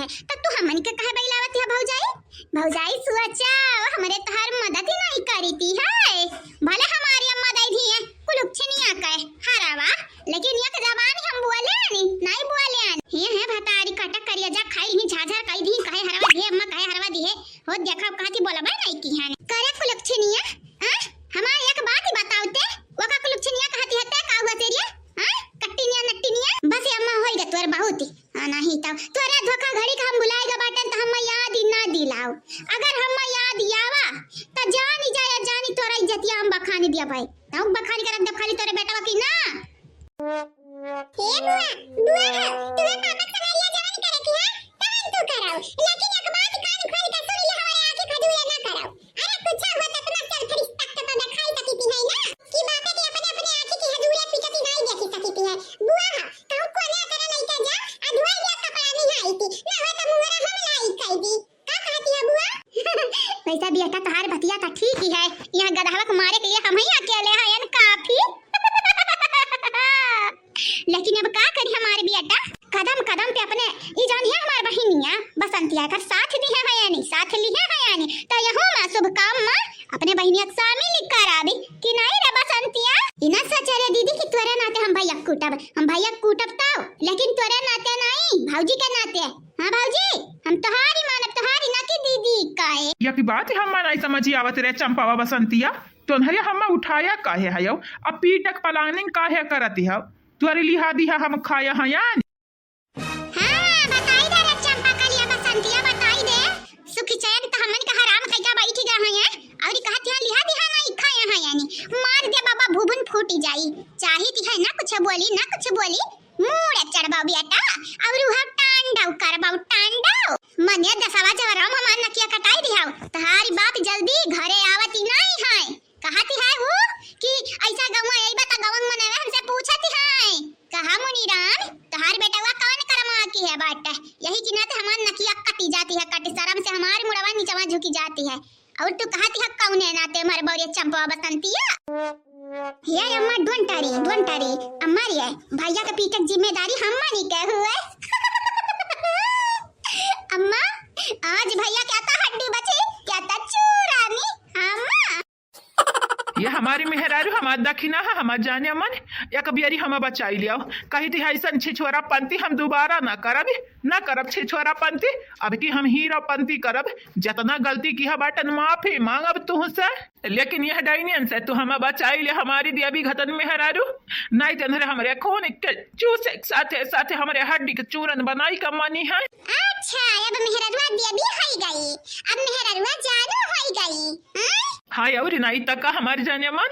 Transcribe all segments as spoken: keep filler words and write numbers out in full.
त तू हमन के काहे बइलावत है भौजाई? भौजाई सोचा, हमरे तोहार मदद ही नहीं करीती है। भले हमारी अम्मा दे दी है कुलुक्षनिया के हरवा, लेकिन एक जबान हम बोले आनी, नहीं बोले आनी। हे, हे भतारी कटक करिया जा खाई ही झाझर कई दी, कहे हरवा दिहे अम्मा, कहे हरवा दिहे। हो देखा, कहती बोलबे नहीं की है। करे कुलुक्षनिया, आ? हमार एक बात ही बताओ ते, ओका कुलुक्षनिया कहती है ते का हुआ तेरिया? आ? कट्टिनिया नट्टिनिया, बस ये अम्मा होई गए तोर बहुत ही। हाँ, नहीं तब तोरे धोखाधड़ी का हम भुलाएगा बाटन त हम याद ही ना दिलाओ। अगर हम याद आवा त जानी जाए, जानी तोरा इज्जतिया हम बखानी दिया भाई। तब बखानी के रख दे खाली तोरे बेटवा की ना। ए बुआ, बुआ हो, तुम्हें पापा सवेरिया जवन करे की है, तवन तू कराओ। लेकिन एक बात कान खोल के सुन ले, हमारे आँखी खजूरे ना कराओ। अरे कुछ हो तो तुम सब फरिश्ता के तो दिखाई सकती है ना, कि बातें भी अपने अपने आँखी की हजूरे पिटती नहीं देखी सकती है। बुआ हो, कहूँ कोने अतरा लइका जा, आ धोई दिया कपड़ा नहीं आई थी, ना हो तो मुहरा हम लाई कह दी। का कहती है बुआ? वैसा बेटा तोहार बतिया तो ठीक ही है, यहाँ गदहवा को मारे के लिए हम ही अकेले हैं काफी। लेकिन अब का करी हमारे बेटा, कदम कदम पे अपने ई जौन है हमार बहिनिया बसंतिया कर साथ दी है यानी साथ ली है यानी, तो यहू में शुभ काम में अपने बहिनिया के शामिल करा दी कि नहीं रे बसंतिया। इना सोचे रे दीदी कि तोरे नाते हम भैया कूटब, हम भैया कूटब तो, लेकिन तोरे नाते नहीं, भौजी के नाते। हाँ भौजी, हम तोहारी मानब, तोहारी ना कि दीदी का है। या की बात हम नहीं समझी आवत रे चंपावा बसंतिया, तोन्हरे हम उठाया काहे हयो, अब पीटक planning काहे करत हो? तोरे लिहा दिहा हम खाया हयान। हाँ, बताई दे रे चंपा कलिया बसंतिया, बताई दे। सुखी चैन त हमन का हराम कइका बैठ गया है, और कहत है लिहा दिहा नहीं खाया है यानी। मार दे बाबा भुभुन फूटी जाई। चाहित है ना कुछ बोली, ना कुछ बोली। मूड़ चढ़बाऊ बेटा, और वह तांडव करबाऊ तांडव। मने दसवा जवरम हमार नकिया कटाई दिहाऊ। तहारी बाप जल्दी घरे आवती नहीं है। कहती है वो कि ऐसा गौवा अइबा त गौवा मनवे हमसे पूछती है। कहा मुनीराम, तहार बेटवा कौन करमा की है बाटे? यही की नाते हमार नकिया कटी जाती है, कटी शर्म से हमारी मुड़वा नीचवा झुकी जाती है। और तू कहती है कौने नाते मरबो रे चंपवा बसंतिया? हे अम्मा, don't worry, don't worry। अम्मा रे, भैया के पीटे के जिम्मेदारी हम मानी के हुए। अम्मा, आज भैया क्या तो हड्डी बची, क्या तो चूरानी। अम्मा। ये हमारी मेहरारू, हमार दखिना है, हमार जाने मन, एक बियरी हम बचाई लियाओ। कही थी, "ऐसन छिछोरा पंती हम दोबारा ना करब, ना करब छिछोरा पंती, अब की हम हीरो पंती करब। जतना गलती किहा बाटन माफी मांगब तुहसे, लेकिन यह डाइनियन से तू हम बचाई ले, हमारी देवी घतन मेहरारू, नहीं तेनहरे हमरे खून के चूसे के साथे साथे हमरे हड्डी के चूरन बनाई का मनी है।" अच्छा, अब मेहररुआ देवी होई गई, अब मेहररुआ जानू होई गई, हाँ? हाँ, और नहीं तक का हमार जाने मन,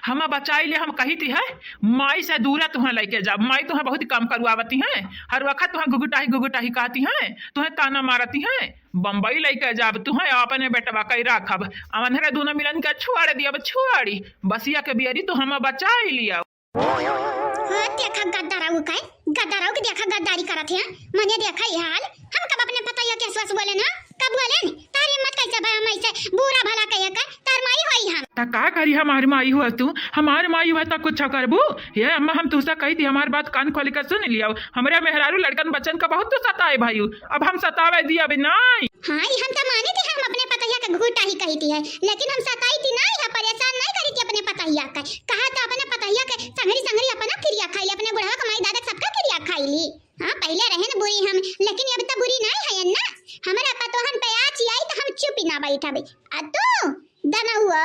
हम बचाई ले, हम कही थी है, माई से दूरा तुहें लेके जाब, माई तुहें बहुत काम करवावती हैं, हर वक्त तुहें गुगुटाही गुगुटाही कहती हैं, तुहें ताना मारती हैं, बम्बई लेके जाब तुहें, अपने बेटवा कई राखब, अवन्हरे दोनों मिलन के छोड़ दियब, छोड़ी, बसिया के बियरी तू हम बचाई लिया। हाँ, देखा गद्दाराऊ का, गद्दाराऊ के देखा गद्दारी करत है। मने देखा ये हाल, हम कब अपने पतोहिया के हंस बोले ना, कब बोले न? तार हिम्मत कैसे भय हम ऐसे बुरा भला कहे कर, तार माई होई हम। त का करी हमार माई हुआ तू, हमार माई हुआ त कुछ करबू? ये अम्मा हम तुझसे कही थी, हमार बात कान खोल कर सुन लिया, हमरे मेहरारू लड़कन बच्चन का बहुत तू सताए भाई, अब हम सतावे दिया भी नहीं। हाँ, ई हम त माने थी हम अपने पतोहिया के घूटा ही कही थी है, लेकिन हम सताई थी नहीं है, परेशान नहीं करी थी अपने पतोहिया के। कहा त अपने पतोहिया के संगरी संगरी अपना किरिया खाई ली, अपने बुढ़वा के माई दादा सबका किरिया खाई ली। हाँ, पहले रहन बुरी हम, लेकिन अब त बुरी नहीं है ना। हमरा पतोहन पे आँच आई त हम चुप ही ना बैठबे। आ तू दनउआ,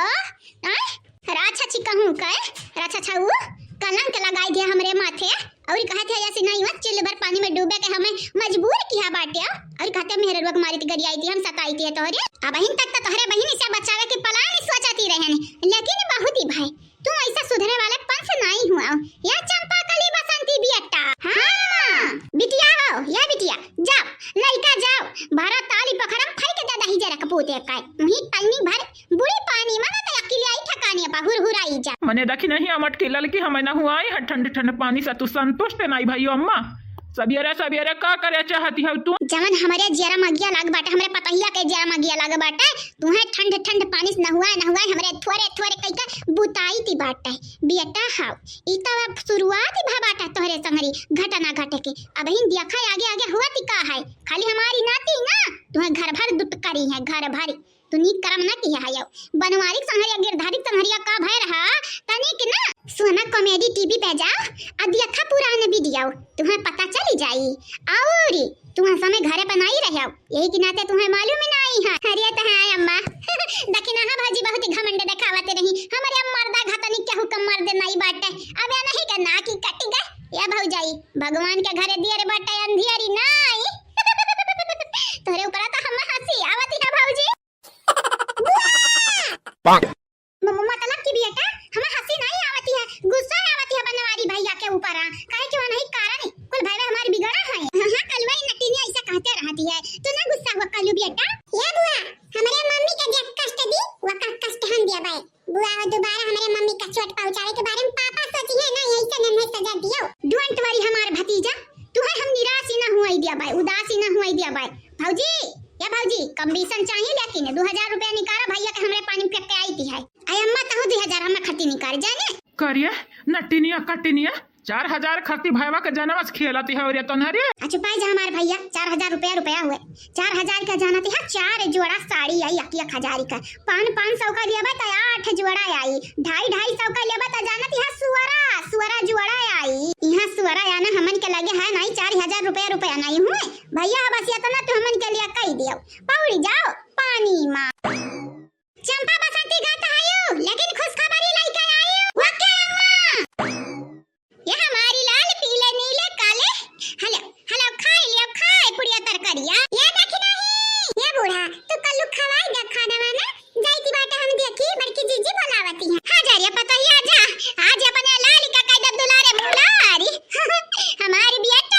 आय? राछा छी कहूँ के, राछा छऊ, कलंक लगाई दिया हमरे माथे। और कहत है, "ऐसे नहीं हुआ, चिल्ल भर पानी में डूबे के हमें मजबूर किया बाटे।" और कहते, "मेहररुआ के मारी थी, गरियाई थी, हम सताई थी तोहरे। अब बहिन तक तो तोहरे बहिन से बचावे के plan सोचती रहन, लेकिन बहुत ही भाई, तू ऐसा सुधरे वाले पंच नहीं हुआ।" या चंपा कली बसंती बियट्टा। हाँ, बिटिया हो, या बिटिया, जाओ, लइका जाओ, भरा ताली पोखरम फेंक दे दही जरा कपूते का। वहीं पानी भर बुरी पानी में ना तो अकेले आई ठिकाने पर हुरहुराई जा। मने देखी नहीं अमट के ललकी हमें ना हुआ आई है ठंड ठंड पानी से तू संतुष्ट नहीं भइयो अम्मा। सबेरे सबेरे का करे चाहती हौ तू? जवन हमरे जियरा मगिया लाग बाटे, हमरे पतहिया के जियरा मगिया लाग बाटे, तुहे ठंड ठंड पानी से नहुआए नहुआए हमरे थोरे थोरे कइके बुताई ती बाटे। बेटा हाउ, ई तो अब शुरुआत ही भा बाटे तोहरे संगरी घटना घटे के। अबहिन देखा आगे आगे हुआ ती का है, खाली हमारी नाती ना, तुहे घर भर दुत्करी है, घर भर। तू नीक करम ना किहा है यौ। बनवारी के संहरिया, गिरधारी के संहरिया का भय रहा, तनिक ना सोना कॉमेडी टीवी पे जाओ, आ देखा पुरान वीडियो, तुहे पता चली जाई। और तुहे समय घरे पर नाई रहो, यही के नाते तुहे मालूम ही नाई है। अरे तो है अम्मा, दखिना है भौजी बहुत ही घमंड देखावत रही, हमरे मर्दा घतनी केहू का मर्द नाई बाटे। अब या नहीं के नाकी कट गए, या भौजाई, भगवान के घरे दियर बाटे अंधियरी नाई। तोरे ऊपर तो हम हंसी आवती है भौजी। म-, म-, मतलब कि बेटा, हमें हंसी नहीं आवती है, गुस्सा आवती है बनवारी भैया के ऊपर, हाँ। काहे कि वो नहीं कारण है, कुल भैया हमारे बिगड़ा है। हाँ, हाँ, कलुआ ये नटिनिया ऐसा कहते रहती है, तू ना गुस्सा हुआ कलू बेटा। ये बुआ, हमरे मम्मी के जे कष्ट दी, वो का कष्ट हम दिया भाई। बुआ, वो दोबारा हमरे मम्मी का चोट पहुंचावे के बारे में पापा सोची है ना, यही से नन्हे सजा दियो। Don't worry हमार भतीजा, तुहे हम निराश ही ना हुआ दिया भाई, उदास ही ना हुआ दिया भाई। भौजी, या भौजी, कमीशन चाहिए लेकिन दो हजार रुपया निकाला भैया के हमरे पानी में फेंक के आई थी है। आई अम्मा तहु दो हजार हमें खर्ची निकाल जाने। करिए, नटिनिया कटिनिया, चार हजार खर्ची भैया के जनवा से खेलती है और ये तोहरे। अच्छा पाई जा हमार भैया, चार हजार रुपया, रुपया हुए। चार हजार का जाना थी, हाँ, चार जोड़ा साड़ी आई, एक, एक हजार का। पान, पाँच सौ का लिया बा, तो आठ जोड़ा आई। ढाई, ढाई सौ का लिया बा, तो जाना थी, हाँ, सुअरा, सुअरा जोड़ा आई। यहाँ सुअरा आना हमन के लगे है नहीं, चार हजार रुपया, रुपया नहीं हुए। भैया, बस इतना तो हमन के लिए कही दियो। पौड़ी जाओ पानी मा। चंपा बसंती गात आयु, लेकिन खुशखबरी लइके आयु। ओके अम्मा। ये हमारी लाल पीले नीले काले। हेलो, हेलो, खाई लियो, खाए पुड़िया तरकारिया। ये देखी नहीं, ये बूढ़ा, तू कल्लू खवाई दे खाना वाना। जाइती बाटे हम देखी, बड़की जीजी बोलावती है। हाँ, जा रे पतोहिया, जा। आज अपने लाल का कह दे दुलारे मुलारी। हमारी बेटा।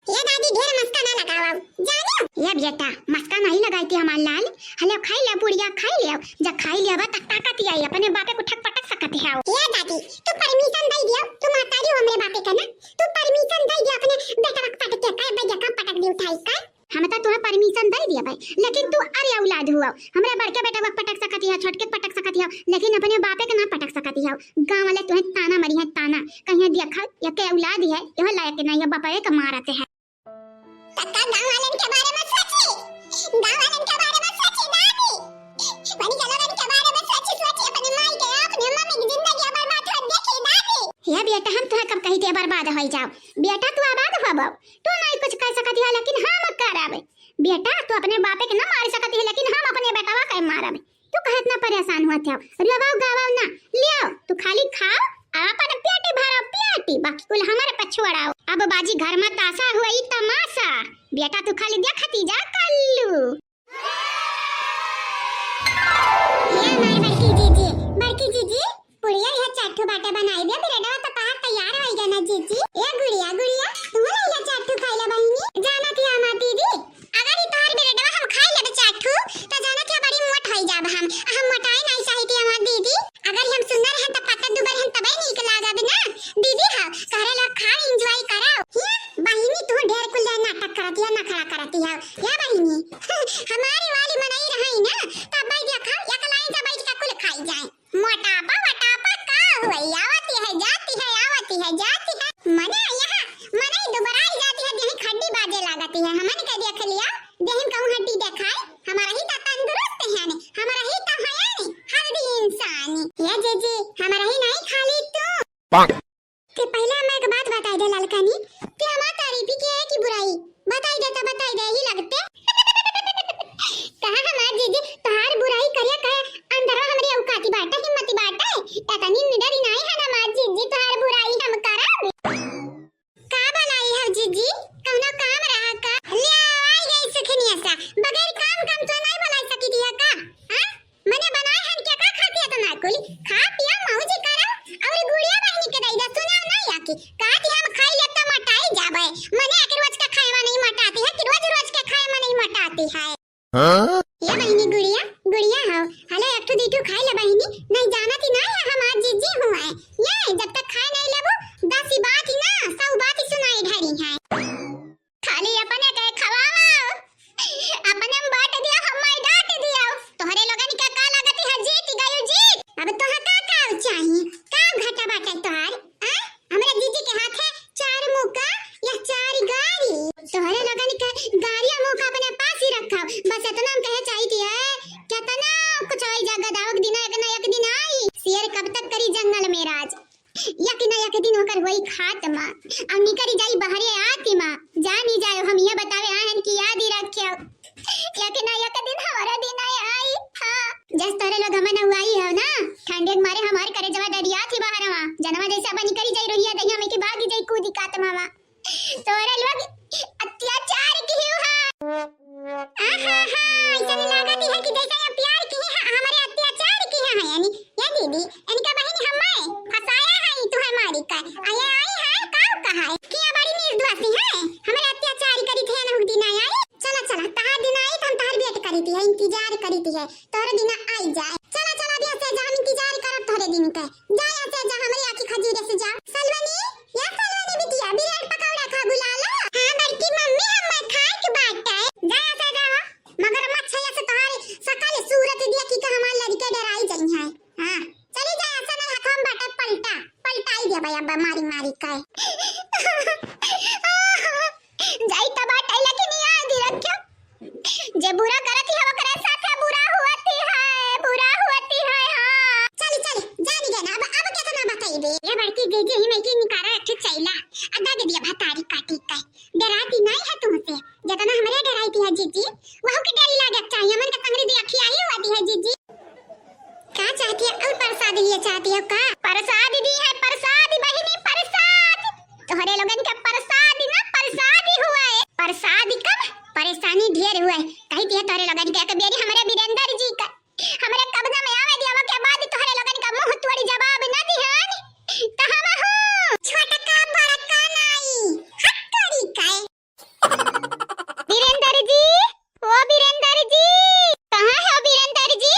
ये दादी ढेर मस्का ना लगावा, जानियो। ये बेटा, मस्का नहीं लगाई थी हमार लाल। हेलो, खाई ले पुड़िया, खाई ले। जब खाई ले बा, तक ताकत आई, अपने बापे को ठक पटक सकत है। ये दादी, तू परमिशन दे दियो, तू महतारी हो हमरे बापे का ना, तू परमिशन दे दियो अपने बेटा को पटक के, का भैया का पटक दी उठाई का। हम तो तुहे परमिशन दे दिया भाई, लेकिन तू अरे औलाद हुआ, हमरे बड़के बेटा को पटक सकत है, छोटके पटक सकत है, लेकिन अपने बापे के ना पटक सकत है। गाँव वाले तुहे ताना मरी है, ताना, कहीं देखा या के औलाद है, यह लायक नहीं है, बापे के मारत है। तक्का गाँव वालन के बारे में सोची, गाँव वालन के बारे में सोची दादी। बड़ी गलवन के बारे में सोची, सोची अपने माई के, अपने मम्मी की जिंदगी बर्बाद होत देखी दादी। हे बेटा, हम तुहे कब कही थे बर्बाद होई जाओ? बेटा, तू आबाद होबो, तू नहीं कुछ कह सकती है, लेकिन हम करब। बेटा, तू अपने बापे के ना मार सकती है, लेकिन हम अपने बेटवा के मारब। तू काहे इतना परेशान हुआ थे? रोवाओ गावाओ ना, लियाओ, तू खाली खाओ, अपन पेटी भरो पेटी, बाकी कुल हमारे पे छोड़ाओ। अब बाजी घर में ताशा हुई तमाशा, बेटा तू खाली देखती जा कल्लू। ये हमारी बड़की जीजी, बड़की जीजी, पुड़िया यह चार ठो बाटे बनाई दे, ब्रेडवा तो पहाड़ तैयार होई गया ना जीजी। ए गुड़िया, गुड़िया, तू ले यह चार ठो खाई ले बहिनी। जाना थी हमार दीदी, अगर ई तोहर ब्रेडवा हम खाई लेबे चार ठो, त जाना थी बड़ी मोट होई जाब हम। हम मोटाई नहीं सही थी हमार दीदी। अगर हम सुंदर हैं त पतन दुबर हैं तबे नीक लागब ना। दीदी हो, तोहरे लोग खाओ, enjoy करो। ये बहिनी तू ढेर कुल नाटक करती है, नखरा करती है। या बहिनी, हमारी वाली मनई रही ना, तब भाई देखा, एक लाइन से बैठ के कुल खाई जाए। मोटापा वटापा का हुई, आवती है, जाती है, आवती है, जाती है। मने यहाँ, मने दुबराई जाती है, देही खड्डी बाजे लागती है। हमन के देख लिया, देही कहूँ हड्डी देखाए, हमारा ही तो तंदुरुस्त है ने, हमारा ही तो है ने, healthy इंसानी। ये जीजी, हमारा ही नहीं खाली तू। ते पहले हमें एक बात बताई दे ललकनी, ते हमार तारीफी के है कि बुराई? बताई दे तो बताई दे ही लगते। कहा हमार जीजी तोहार बुराई करिया कहे अंदर हमरे औकाती बाटे, हिम्मती बाटे। इतनी निडरी नहीं है ना हमार जीजी तोहार बुराई हम करब। का बनाई है जीजी? कौनो काम रहा का? ले आई गई सुखनिया सा, बगैर काम काम तो नहीं बनाई सकी दिया का? हाँ? मने बनाए हन क्या का खाती है तो ना कुल? खा पिया मौज करा और गुड़िया बहिनी के दई दे, सुना नहीं आकी। का कि हम खाई ले तो मोटाई जाबे। मने एक रोज का खाए में नहीं मोटाती है कि रोज रोज के खाए में नहीं मोटाती है। हाँ? ये बहिनी गुड़िया, गुड़िया हो। हले एक ठो दी ठो खाई ले बहिनी, नहीं जाना थी ना है हमार जीजी हुआ है। ये जब तक खाए नहीं लेबो, दस ही बात ही ना, सौ बात ही सुनाई ढारी है। लेकिन एक दिन हमारा दिन आए आई। हाँ, जस तोरे लोग हमें नहुआई है ना, ठंडे के मारे हमारे करेजवा डरिया थी बाहर वहाँ। जनवा जैसे अपन निकली जाई रोहिया दहिया में कि भागी जाई कूदी कात मामा। तोरे लोग अत्याचार की हुआ। आहा हा, ऐसा लागत है कि जैसे ये प्यार की है, हमारे अत्याचार की है, यानी ये दीदी, इनका बहिन हमें फंसाया है, तू है मारी का। आया आई है, का कहा है कि ये बड़ी निर्दोषी है, हमारे अत्याचार करी थे, ना हुक दिन आई। चला, चला, तहार दिन आई, तो हम तहार wait करी थी, इंतजार करी थी है, तोरे दिन आई जाए। चला, चला, अभी ऐसे जा, हम इंतजार करब तोरे दिन के। जा, ऐसे जा, हमारी आँखी खजूरे से जा। सलवनी, या सलवनी बिटिया, ब्रेड पकौड़ा खा बुला ला। हाँ, बड़की मम्मी, हम खाए के बाटे। जा, ऐसे जा, मगर मत छैया से तोहार सकल सूरत देखी के हमार लड़के डराई जाई हैं। हाँ, चली जा, ऐसा नहीं हाथों में बाटे पलटा, पलटाई दे भाई अब मारी मारी के। जाई तब बाटे लेकिन याद रखियो, जे बुरा करत ही ओकरे साथे बुरा होती है, बुरा होती है। हाँ, चली, चली, जानी गए ना, अब, अब कितना बताइबे? ये बड़की जीजी ही में की निकारा एक ठे चैला, अदा दे दिया भतारी काटी के। डराती नहीं है तुमसे, जितना हमरे डराई थी है जीजी, वहू के डरी लागत चाहिए। मन के संगरी दी अखी आई हुआ दी है जीजी। का चाहती है? और प्रसाद लिए चाहती हो का? प्रसाद दी है, प्रसाद बहिनी, प्रसाद। तोहरे लोगन के प्रसाद ना, प्रसाद ही हुआ है। प्रसाद कम, परेशानी ढेर हुआ है। कही दिया तोहरे लोगन के, एक बेरी हमरे वीरेंद्र जी का, हमरे कब्जा में आवे दियावा के बाद तोहरे लोगन का मुंह तोड़ी जवाब ना दिहन, तो हम हूँ छोटका बड़का नाई, हट करी काए। वीरेंद्र जी, ओ वीरेंद्र जी, कहाँ है वीरेंद्र जी?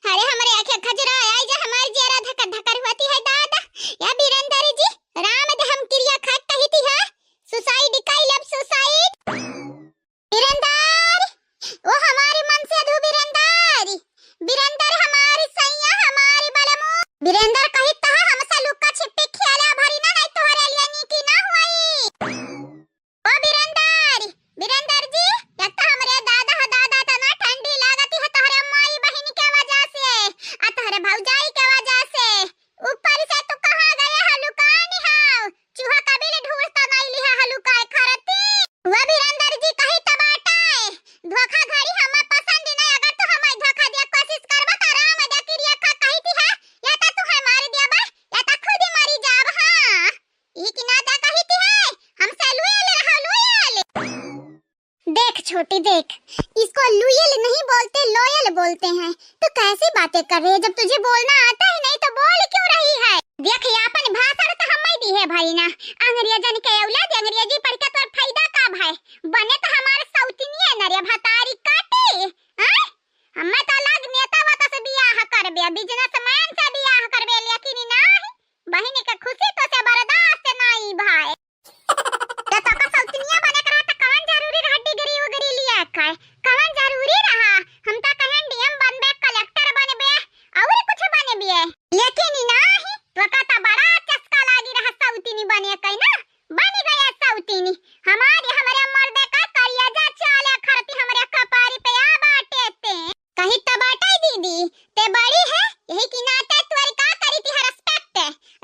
अरे हमरे आँखें खजरा आई जा, हमार जियरा धकर धकर होती है दादा। या वीरेंद्र जी, राम दे हम किरिया खात कही थी है, suicide कई लब suicide। वीरेंद्र, ओ हमारी मनसेधू वीरेंद्र, वीरेंद्र हमारी सैया, हमारी बलमू। वीरेंद्र कही तह हमसे लुका छिपी खेला भरी ना, नहीं तोहरे लिए नीकी ना हुई। ओ बिरंदर, बिरंदर जी, एक तो हमरे दादा हो दादा तना ठंडी लागत है तोहरे माई बहिन के वजह से, आ तोहरे भौजाई के वजह से। ऊपर से तू कहाँ गए हो लुकानी हो? चूहा कबीले ढूंढता नहीं लिहा हो लुकाए खरती। वो बिरंदर जी कही तबाटा है, धोखा घड़ी हमें पसंद नहीं, अगर तू हमें धोखा दिया कोशिश करबा तो राम दे किरिया खा कही थी है, या तो तू है मार दिया बा, या तो खुद ही मरी जाब। हाँ। ई की नाता कही थी है, हमसे लुयल रहो, लुयल। देख छोटी देख, इसको लुयल नहीं बोलते, लोयल बोलते हैं। तू कैसी बातें कर रही है? जब तुझे बोलना आता ही नहीं तो बोल क्यों रही है? देख, ये अपन भाषण तो हम ही दी है भाई ना। अंग्रेजन के औलाद, अंग्रेजी पढ़ के तोर फायदा का भाई? बने तो हमारे सौतिनिया न रे भतारी काटे। हाँ? हमें तो अलग नेता वता से बियाह करबे, businessman से बियाह करबे, लेकिन नहीं, बहिनी के खुशी तो से बर्दाश्त नाई भाई। तो तोका सौतनिया बने के रहा तो कवन जरूरी रहा डिग्री उग्री लिया के? कवन जरूरी रहा? हम तो कहें डीएम बनबे, कलेक्टर बनबे, और कुछ बनबे। लेकिन नहीं, तोका तो बड़ा चस्का लागी रहा सौतनी बने के ना, बनी गया सौतनी। हमारी, हमरे मर्दे का करिया जा चाले खरती हमरे कपारी पे आ बाटे ते। कही तो बाटे दीदी, ते बड़ी है, यही की नाते तुअरी का करी थी है respect,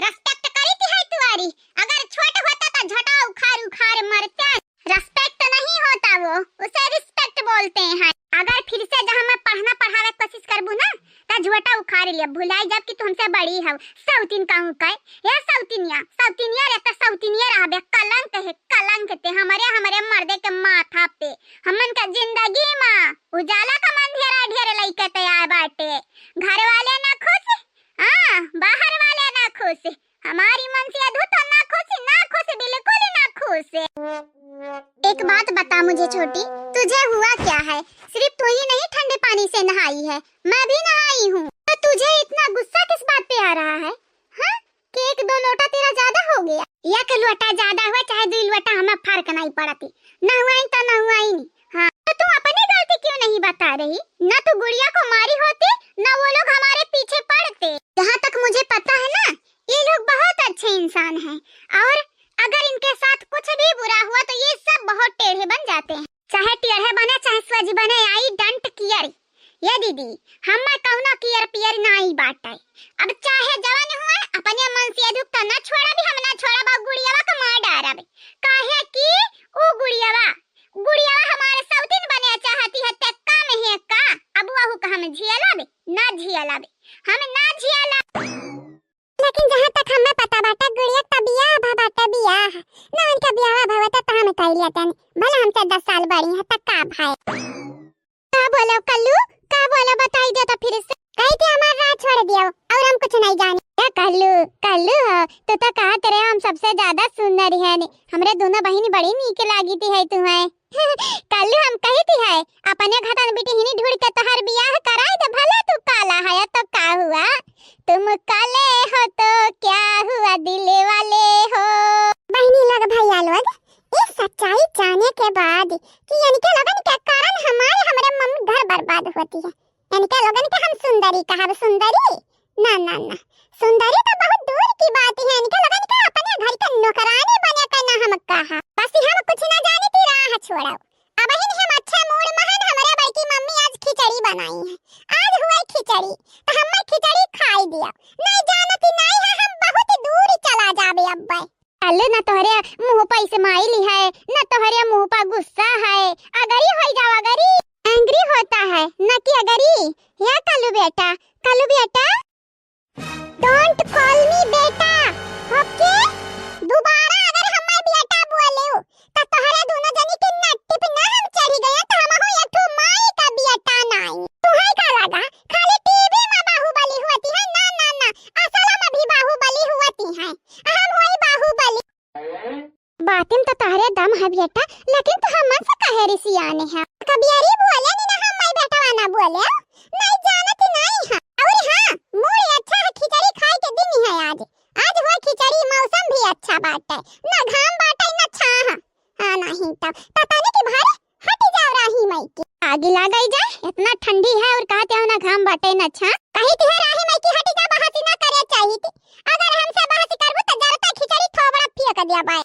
respect करी थी है तुअरी। अगर छोट होता तो झटा उखाड़ उखाड़ मरते। Respect नहीं होता वो, उसे respect बोलते हैं। अगर फिर से जहाँ मैं पढ़ना पढ़ावे कोशिश करबू ना, तो झोटा उखाड़ लिया, भुलाई जब कि तुमसे बड़ी है। सौतिन कहूँ कहे, या सौतिनिया, सौतिनिया रे, तो सौतिनिया रहबे, कलंक है, कलंक ते हमरे, हमरे मर्दे के माथा पे। हमन का जिंदगी मा उजाला का मंधेरा ढेर लइके तैयार बाटे। घर वाले ना खुश, हाँ, बाहर वाले ना खुश, हमारी मनसेधू तो ना खुश, ना खुश, बिल्कुल ना खुश। एक बात बता मुझे छोटी, तुझे हुआ क्या है? सिर्फ तू ही नहीं ठंडे पानी से नहाई है, मैं भी नहाई हूँ। तो तुझे इतना गुस्सा किस बात पे आ रहा है? हाँ? कि एक दो लोटा तेरा ज्यादा हो गया। एक लोटा ज्यादा हुआ चाहे दुई लोटा, हमें फर्क नहीं पड़ती, नहुआई तो नहुआई नहीं। हाँ, तो तू अपनी गलती क्यों नहीं बता रही? ना तू गुड़िया को मारी होती, ना वो लोग हमारे पीछे पड़ते। जहाँ तक मुझे पता है ना, ये लोग बहुत अच्छे इंसान हैं, और अगर इनके साथ कुछ भी बुरा हुआ तो ये सब बहुत टेढ़े बन जाते हैं। चाहे टेढ़े बने, चाहे सोझ बने, I don't care। ये दीदी, हमें कौनो कियर पियर नाई बाटे। अब चाहे जवन हुए, अपने मनसेधू क तो ना छोड़ब, हम ना छोड़ब, और गुड़ियावा के मार डारब। काहे कि ऊ गुड़ियावा, गुड़ियावा हमारे सौतिन बने चाहत लाबे, हम ना झियाला। लेकिन जहाँ तक हमें पता बाटे, गुड़िया का बियाह भा बाटे, बियाह। ना उनका बियाह भवा त हमें कह लिया तनी। भले हमसे दस साल बड़ी है, त का भाई? का बोलो कल्लू? का बोलो, बताई दे तो फिर से। कही कि हमार राह छोड़ दियो और हम कुछ नहीं जानी। ए कल्लू, कल्लू हो, तू तो कहत रहे हम सबसे ज्यादा सुंदर है नी। हमरे दोनों बहिनी बड़ी नीक लागी थी है तुम्हें। कल्लू हम कही थी है, अपने घटन बिटिहिनी ढूंढ के तोहार बियाह कराई दे, भले तू काला है तो का हुआ, तुम काले हो तो क्या हुआ दिल वाले हो। बहिनी लोग, भैया लोग, ई सच्चाई जाने के बाद कि इनके लोगन के कारण हमारे, हमरे मम्मी घर बर्बाद होती है। इनके लोगन के हम सुंदरी कहब, सुंदरी? ना, ना, ना, सुंदरी तो बहुत दूर की बात है। इनके लोगन के अपने घर के नौकरानी बने के ना हम कहा। बस हम कुछ ना जानी थी, राह छोड़ो। अबहिन हम अच्छे मूड में हन, हमरे बड़की मम्मी आज खिचड़ी बनाई है। आज हुए खिचड़ी, तो हमें खिचड़ी खाई दिया। नहीं जानती नहीं है, हम बहुत दूर चला जाबे अब्बे। कल्लू, ना तोहरे मुंह पर smile है, ना तोहरे मुंह पर गुस्सा है। अगरी होई जाओ, अगरी। Angry होता है, ना कि अगरी। या कल्लू बेटा, कल्लू बेटा। Don't call me बेटा, okay? दोबारा अगर हमें बेटा बोले हो, तो तोहरे दोनों जनी के नट्टी पे ना हम चढ़ी गए, तो हम हो एक ठो माई का बेटा नाई। तुहे का लगा, खाली TV में बाहुबली होती है? ना, ना, ना, असल में भी बाहुबली होती है। हम होई बाहुबली। बातिन तो तोहरे दम है बेटा, लेकिन तू हमन से काहे रिसियाने है? कबियरी बोले नी ना, हम माई बेटवा ना बोले, नहीं जानती नहीं है। और हाँ, मूड अच्छा है, खिचड़ी खाए के दिन है आज। आज हुआ खिचड़ी, मौसम भी अच्छा बाटे, ना घाम बाटे ना छाह। हाँ, नहीं तो पता नहीं कि भारे हटी जाओ राही माई की। आगी लागई जाए, इतना ठंडी है और कहते हो ना घाम बाटे ना छाह। कही थी है राही माई की हटी जा, बहसी ना करे चाही थी। अगर हमसे बहसी करबू तो जरता खिचड़ी थोबड़ा फेंक दिया बाय।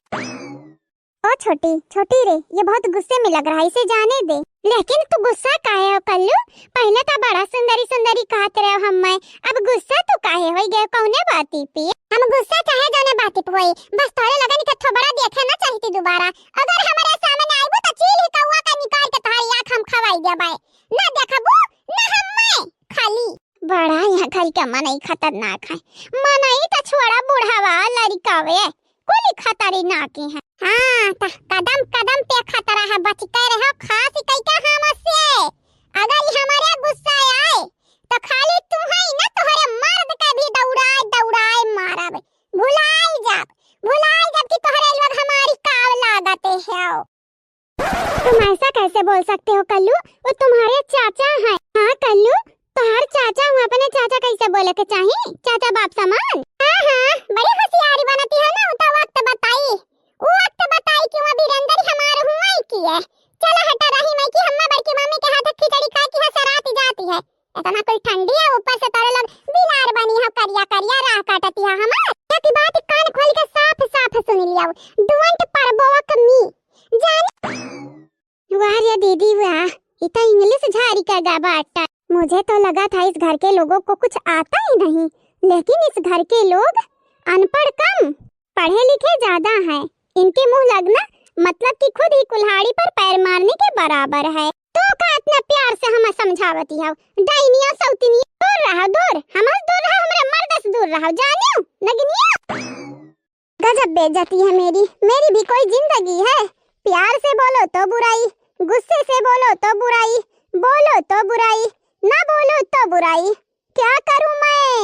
ओ छोटी, छोटी रे, ये बहुत गुस्से में लग रहा है, इसे जाने दे। लेकिन तू गुस्सा काहे हो कल्लू? पहले तो बड़ा सुंदरी सुंदरी कहत रहे हो हम्मे, अब गुस्सा तू काहे होई गए, कौने बाती पे? हम गुस्सा चाहे जौने बाती पे होई, बस तोरे लगन के थोबड़ा देखे ना चाहती दोबारा। अगर हमारे सामने आईबू तो चील ही कौआ का निकाल के तोहारी आँख हम खवाई देबे। ना देखबू, ना हम्मे, खाली। बड़ा यहाँ घर के मनई खतरनाक है। मनई तो छोड़ा, बुढ़ावा, लड़िकावे, कुल खतरनाक ही है। हाँ, त कदम कदम पे खतरा है, बच के रहो, खास कई के हमसे। अगर ई हमारे गुस्सा आए, तो खाली तू है ना, तोहरे मर्द के भी दौड़ाए दौड़ाए मारब। भुलाई जाब, भुलाई जाब कि तोहरे लोग हमारी काव लागते हो। तुम ऐसा कैसे बोल सकते हो कल्लू? वो तुम्हारे चाचा हैं। हाँ कल्लू, तोहार चाचा हुआ, अपने चाचा कैसे बोले के चाही? चाचा बाप समान। हाँ, हाँ, बड़ी होशियारी बनती है ना, उ तो वक्त बताई। उ वक्त बताई कि वो वीरेंद्र हमार हुआ ही की है। चला हटा रही मैं कि हम्मा बड़की मम्मी के हाथ खिचड़ी खाए की है, सरात जाती है। इतना कोई ठंडी है, ऊपर से तोरे लोग बिलार बनी हो, करिया करिया राह काटती है हमार। एक बात कान खोल के साफ साफ सुन लिया, don't provoke me, जाने। वाह रे दीदी वाह, ई तो English झारी का गा बाटा। मुझे तो लगा था इस घर के लोगों को कुछ आता ही नहीं, लेकिन इस घर के लोग अनपढ़ कम, पढ़े लिखे ज्यादा हैं। इनके मुंह लगना मतलब कि खुद ही कुल्हाड़ी पर पैर मारने के बराबर है। तो का इतना प्यार से हमें समझावती हो? डाइनिया सौतिनिया, दूर रहो दूर, हमसे दूर रहो, हमरे मर्द से दूर रहो, जानियो नगिनिया। गजब बेइज्जती है मेरी, मेरी भी कोई जिंदगी है? प्यार से बोलो तो बुराई, गुस्से से बोलो तो बुराई, बोलो तो बुराई, ना बोलो तो बुराई, क्या करूं मैं?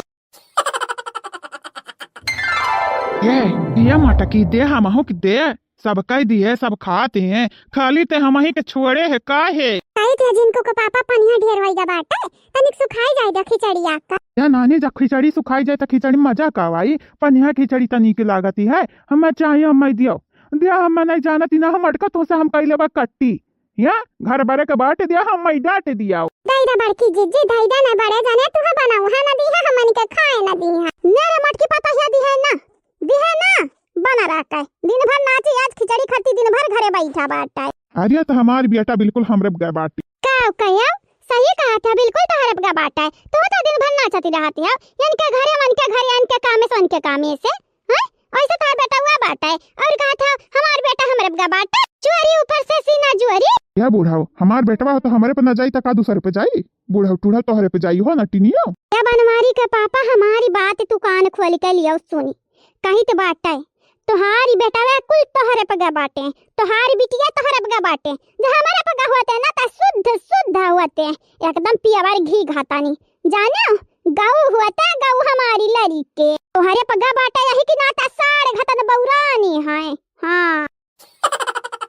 ए, दिया मटकी दे, हमहू के दे, सब कह दिए, सब खाते हैं, खाली ते हमही के छोड़े है, का है? कही थे जिनको को पापा पनिया ढेर होई गा बाटे, तनिक सुखाई जाए दे खिचड़िया का। या नानी, जब खिचड़ी सुखाई जाए त खिचड़ी में मजा का आई? पनिया खिचड़ी त नीक लागती है। हमें चाहिए, हमें दियो। दिया, हमें नहीं जानत ही ना, हम अटकत हो से हम कई लेबा कट्टी। या घर बरे के बाट दिया, हमें डांट दिया। दाई दा बड़की जिज्जी, दाई दा ना बड़े जाने, तुहे बनाऊ है ना दी है, हमन के खाए ना दी है। मेरे मटकी पता है दी है ना, दी है ना, बना रहा है। दिन भर नाची, आज खिचड़ी खाती, दिन भर घरे बैठा बाटा है। अरे, तो हमार बेटा बिल्कुल हमरे बगैर बाटी। का कहियो? सही कहा था, बिल्कुल तोहरे बगैर बाटा है। तू तो दिन भर नाचती रहती है, इनके घरे, उनके घरे, इनके कामे से, उनके कामे से। हैं? वैसे तोहार बेटवा बाटे, और कहा था हमार बेटा हमरे बगा बाटे, चोरी ऊपर से सीना जोरी। या बूढ़ऊ, हमार बेटवा हो तो हमरे पे ना जाई त का दूसरे पे जाई? बूढ़ऊ टूढ़ऊ तोहरे पे जाई हो ना टिनियो। या बनवारी के पापा, हमारी बात तू कान खोल के लियो सुनी, कहित बाटे, तोहारी बेटवा कुल तोहरे बगा बाटे, तोहारी बिटिया तोहरे बगा बाटे, जो हमरे बगा होते ना त शुद्ध शुद्ध होते, एकदम पियवर घी घातानी, जाने गऊ होते गऊ हमारी लरी के, तोहरे बगा बाटे यही की नाता साढ़ घतन बौरानी है। हाँ।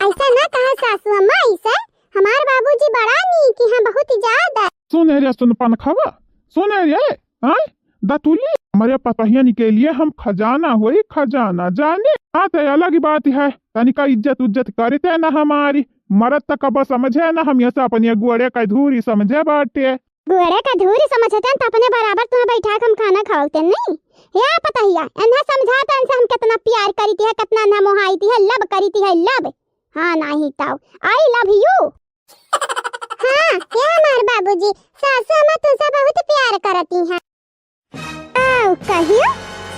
ऐसा ना कहा सासू अम्मा, ऐसे हमार बाबूजी बड़ा नीक हैं, बहुत ही ज्यादा। सुन रे, सुन पनखवा, सुन रे, हाँ, दतुली, हमरे पतोहियन के लिए हम खजाना होई, खजाना, जाने। हाँ, तो अलग ही बात है, तनिका इज्जत उज्जत करते ना हमारी, मरद तक अब समझे ना, हम ये से अपनी गोड़े का धूरी समझे बाटे। गोड़े का धूरी समझते हैं, तो अपने बराबर तुम्हें बैठा के हम खाना खवाते नहीं। या पतोहिया, इन्हें समझा तो इनसे हम कितना प्यार करीती है, कितना ना मोहाईती है, love करीती है, love। हाँ, नहीं तो, I love you। हाँ, या हमार बाबूजी, सासू अम्मा तुमसे बहुत प्यार करती हैं। आओ कहियो,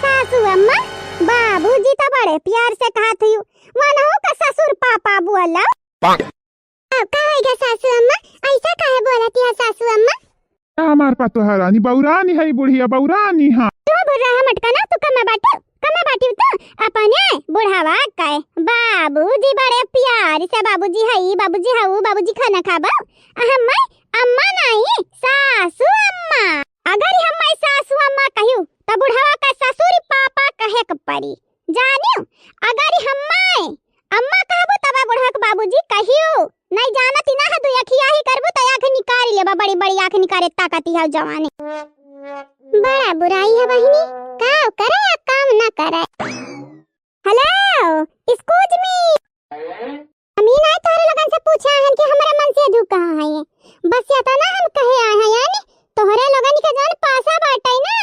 सासू अम्मा, बाबूजी तो बड़े प्यार से कहत हुई, वनहु का ससुर पापा बोला। पाक। आओ, का होइगा सासू अम्मा, ऐसा काहे बोलती है सासू अम्मा? हमार पतोह रानी बौरानी है, बुढ़िया बौरानी, हाँ। तू बुढ़ा है मटका ना, तू कमे बाटी, कमे बाटी तू, अपने बुढ़ावा का बाबूजी बड़े प्यार से बाबूजी हई, बाबूजी हऊ, बाबूजी खाना खाबो, अहम मैं अम्मा नहीं, सासू अम्मा। अगर हम मैं सासू अम्मा कहियो, त बुढ़ावा का ससुर पापा कहे के पड़ी, जानियो। अगर हम मैं अम्मा कहबो, तब बुढ़वा के बाबूजी कहियो। नहीं जानत ही ना है, तू अखिया ही करबो, त आँख निकाल लेबा, बड़ी बड़ी आँख निकाले ताकती है जवानी। बड़ा बुराई है बहिनी, का करे या काम ना करे। Hello, excuse me। हम ई नाय तोहरे लोगन से पूछे आए हन कि हमरे मनसेधू कहाँ है। बस इतना हम कहे आए हैं यानी तोहरे लोगन के जौन पासा बाटे ना,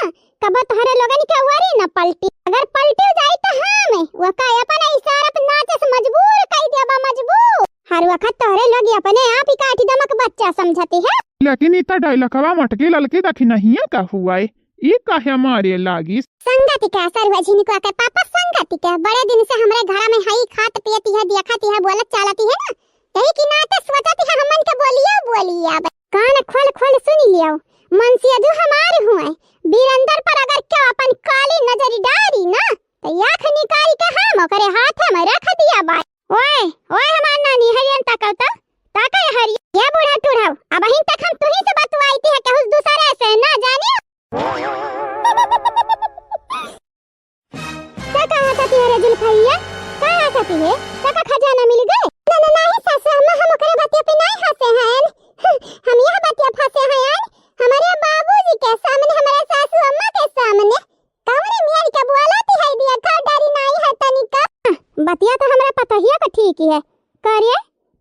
कबो तोहरे लोगन के वरी न पलटी। अगर पलटी जाई त हम ओका अपने इशारा पे नाचे से मजबूर कई देबा, मजबूर। हर वक्त तोहरे लोग अपने आप ही काटी दमक बच्चा समझती है। लेकिन ई त डायलकवा मटकी ललकी दखिनहिया का हुआ है। ई काहे मारे लागिस? संगति का सरवा झिनकुआ के पापा संगति के। बड़े दिन से हमरे घर में हई, खात पियती है, देखती है, बोलत चालती है ना। यही की नाते सोचती है हमन के बोलिया बोलिया। कान खोल खोल सुनी लियो। मनसेधू हमार हुए। बीरंदर पर अगर क्यों अपन काली नजर डारी ना, तो आँख निकाल के हम ओकरे हाथ में रख दिया बाय। ओए, ओए हमार नानी, हरियन तकौ तो, ताका ये हरिया, ये बूढ़ा टूढ़ा, अबहिन तक हम तुही से बतुआई थी है, केहू दूसरे से ना जानी। का कहा था तुहरे जुल्फैया? का कहा था तुहे? का का खजाना मिल गए? ना, ना, नाही सासू अम्मा, हम ओकरे बतिया पे नाही हंसे हैं। हम यह बतिया फंसे हैं। हमारे बाबूजी के सामने, हमारे सासू अम्मा के सामने कमरे में आइके बोलत है दिया, का डरी नाई है तनिका? बतिया तो हमरा पतोहिया का ठीक ही है। का रे,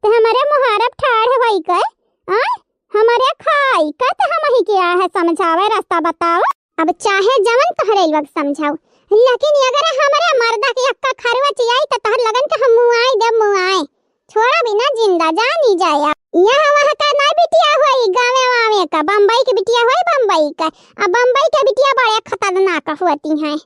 ते हमरे मुहारब ठाढ़ होई के, आय? हमरे खाई के तो हम ही के आए है समझावे, रास्ता बताओ। अब चाहे जवन तोहरे लोग समझाओ, लेकिन अगर हमरे मर्दा के अक्का खरवा चियाई तो तहर लगन के हम मुआई दे मुआई। छोड़ा बिना जिंदा जानी जाया। यहाँ वहाँ का ना बिटिया होई, गावे वावे का, बम्बई के बिटिया होई, बम्बई का। अब बम्बई के बिटिया बड़े खतरनाक होती हैं।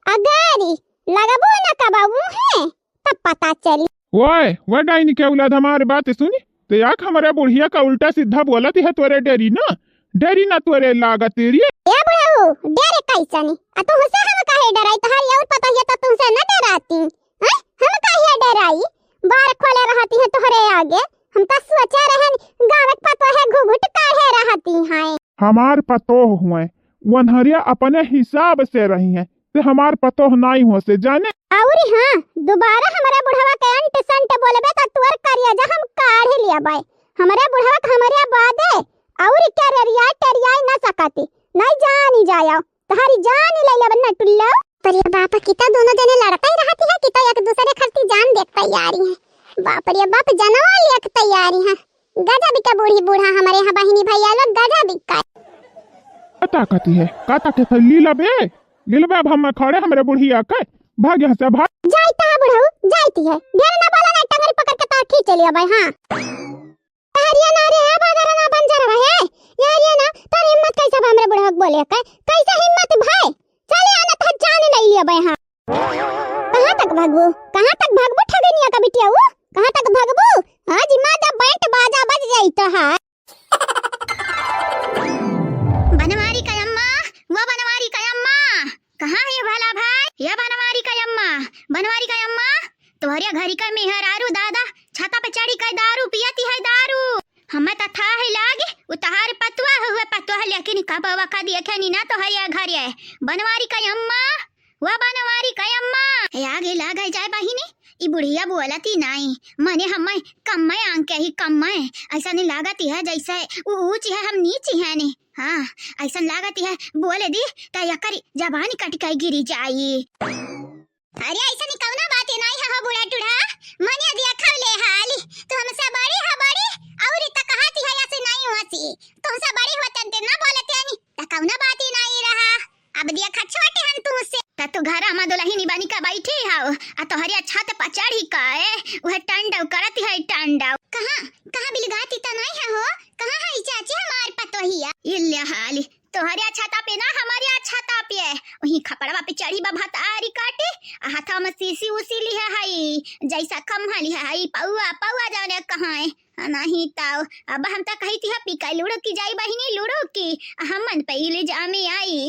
अगर लगबो न कबऊ है, तब पता चली। ओए, वो डाइन के औलाद हमारे बात सुनी, तो याक हमारे बुढ़िया का उल्टा सीधा बोलत है तोरे डेरी ना, डेरी ना तोरे लागत रे। ए बुढ़ऊ, डेरे कैसनी? आ तू हुसे हम काहे डराई? तोहारी और पतोहिया तो तुमसे न डराती। हैं? हम काहे डराई? बार खोले रहती हैं तोहरे आगे। हम तो सोचे रहन गाँव के पतोह है घुघुट काढ़े रहती हैं। हमार पतोह हुए, वनहरिया अपने हिसाब से रही हैं, ते हमार पतोह नाई हो से जाने। और हाँ, दोबारा हमारे बुढ़वा के अंट संट बोलबे तो तोर करिया जा हम काढ़ लिया बाय। हमारे बुढ़वा के हमारे बादे और क्या रेरिया टेरिया न सकती, नहीं जानी जाया। तहारी जान ही ले लेबन ना टुल्लो। पर ये बाप किता दोनों जने लड़ते ही रहती है, किता एक दूसरे खातिर जान देख तैयारी है। बाप रे बाप, जनवा लेक तैयारी है। गजब का बूढ़ी बूढ़ा हमारे यहाँ बहिनी भैया लोग, गजब का। का ताकती है, का ताकत है, लीला बे, लीला बे, अब हम खड़े हमरे बुढ़िया के, भाग यहाँ से भाग। जाइत है बुढ़ऊ, जाइत है, ढेर ना बोला ना, टंगरी पकड़ के तार खींच लिया भाई, हाँ। हरिया ना रे, बाजार ना बंजर रहे। यार ये ना, तोर हिम्मत कैसे बा हमरे बुढ़वा के बोले के? कैसे हिम्मत भाई? चले आना तो जान ले लिया बे हाँ। भगबू, कहाँ तक भगबू ठगनिया का बिटिया वो? कहाँ तक भगबू? आज माँ जब बैंड बाजा बज जाई तो है। बनवारी का अम्मा, वो बनवारी का अम्मा, कहाँ है भला भाई? ये बनवारी का अम्मा, बनवारी का अम्मा, तोहरे घरी का मेहरारू दादा छता पे चढ़ी के दारू पियती है, दारू। हमें तो था है लागे, उ तहार पतवा हुए पतवा, लेकिन कब वका देखे नी ना तोहरे घरे। बनवारी का अम्मा, वो बनवारी का अम्मा। ए, आगे लागे जाए बहिनी, ई बुढ़िया बोलती नाई, मने हमें कम्मे आंके ही कम्मे। ऐसा नहीं लागती है जैसे उ ऊंची है, हम नीची है नी। हाँ, ऐसा लागती है, बोले दी त यकर जबानी कट के गिरी जाई। अरे ऐसा नहीं कौनो बात ही नाई है हो बूढ़ा टूढ़ा, मने दिया खवले हाली, तू हमसे बड़ी है बड़ी, और त कहती है ऐसे नहीं होती, तुमसे बड़ी होतन ते ना बोलते नहीं, त कौनो बात ही नाई रहा। अब देखा छोटे हन तू से। त तू घर मा दुलहिनी बनी का बैठी हव, आ तोहरे छत पर चढ़ी का ए, उहे टंडव करत है टंडव। कहाँ, कहाँ बिलगाती त नाई है हो? कहाँ है ई चाची हमार पतोहिया? इल्ले हाली, तोहरे छता पे ना, हमारे छता पे। वही खपड़वा पे चढ़ी बा भतारी काटे, आ हाथा में सीसी उसी लिहे हई, जैसा खम्हा लिहे हई, पौआ, पौआ जाने कहाँ है। नहीं ताऊ, अब हम त कही थी, पी के लूडो की जाई बहिनी, लूडो की, हमन पे इल्जामे आई।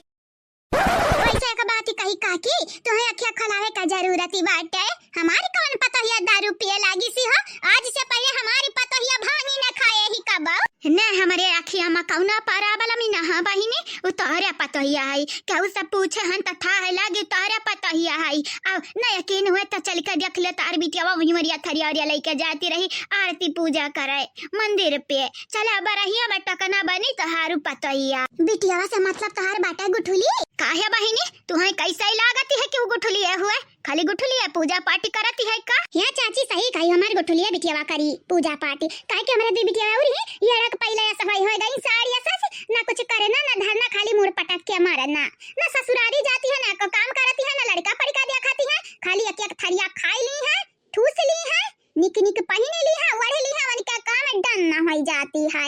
वैसे एक बात ही कही काकी, तोहे अखिया खोलावे का जरूरत ही बाटे। हमारी कौन पतोहिया दारू पिए लागी सी हो? आज से पहले हमारी पतोहिया भांगी न खाए ही कबो। ने हमरे अखिया मा कौनो problem ही ना है बहिनी, उ तोहरे पतोहिया है। केहू से पूछे हन त ठाहे लागी तोहरे पतोहिया है। अब न यकीन हुए त चल के देख ले, तार बिटिया वही मरिया थरिया ओरिया लेके जाती रही आरती पूजा करे मंदिर पे। चला बरहिया में टकना बनी तोहारू पतोहिया। बिटियावा से मतलब तोहार बाटे गुठुली? काहे बहिनी, तुहे कैसे लागती है कि उ गुठुली है हुए? खाली गुठुली है पूजा पाठ करती है का? या चाची सही कही, हमार गुठुली है बिटियावा करी पूजा पाठ। काहे कि हमारे दुई बिटियावा और ही ये रख पहले ऐसा भाई हो गई साड़ी ऐसा से, ना कुछ करे ना, ना धरना, खाली मुड़ पटक के मारे ना, ना ससुरारी जाती है, ना को काम करती है, ना लड़का पड़का दिया खाती है, खाली एक एक थरिया खाई ली है, ठूस ली है, निक निक पहिने ली है, ओढ़े ली है, उनका काम डन ना होई जाती है।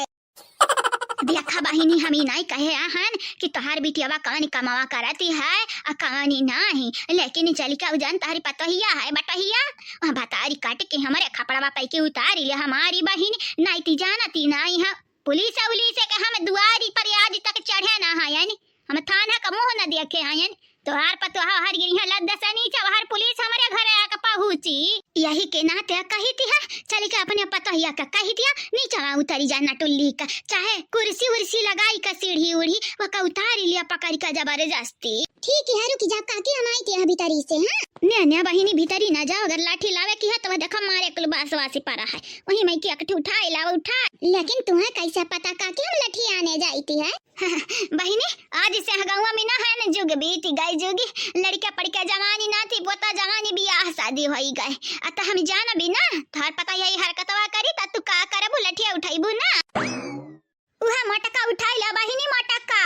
देखा बहिनी, हम ई नाई कहे आहन कि तोहार बिटियावा कवनी कमावा करती है आ कवनी नाही, लेकिन चल के उ जन तोहरी पतोहिया है बटोहिया, वहाँ भतारी काट के हमरे खपड़वा पै के उतारी ले हमारी बहिनी, नाई ती जानती नाई है। पुलिस उलिस के हम दुआरी पर आज तक चढ़े ना है, यानी हम थाना का मुँह न देखे हैं, यानी तोहार पतोहा हर गिरिया लद्द से नीचे, हर पुलिस हमरे घरे आके पहुँची। यही के नाते कही थी है, चल के अपने पतोहिया का कही दिया, नीचे उतरी जा नटुल्ली का, चाहे कुर्सी उर्सी लगाई का सीढ़ी उढ़ी, वका उतारी लिया पकड़ के जबरदस्ती। ठीक है, रुकी जा काकी, हम आई थी भीतरी से, हाँ? ने, ने बहिनी भीतरी ना जाओ, अगर लाठी लावे की है तो वह देखो मारे कुल बास वासी पड़ा है, वही मैं की अकठी उठाए लाओ उठा। लेकिन तुम्हें कैसे पता काकी हम लठी आने जाई थी है? बहिनी, आज से ह गौवा में ना है न जुग बीत गए जुग। लड़का पड़का जवानी ना थी, पोता जवानी बियाह शादी होई गए। अत हम जान भी ना, तोहर पता यही हरकतवा करी त तू का करबू, लठिया उठाइबू ना? उहा मटका उठाई ला बहिनी, मटका।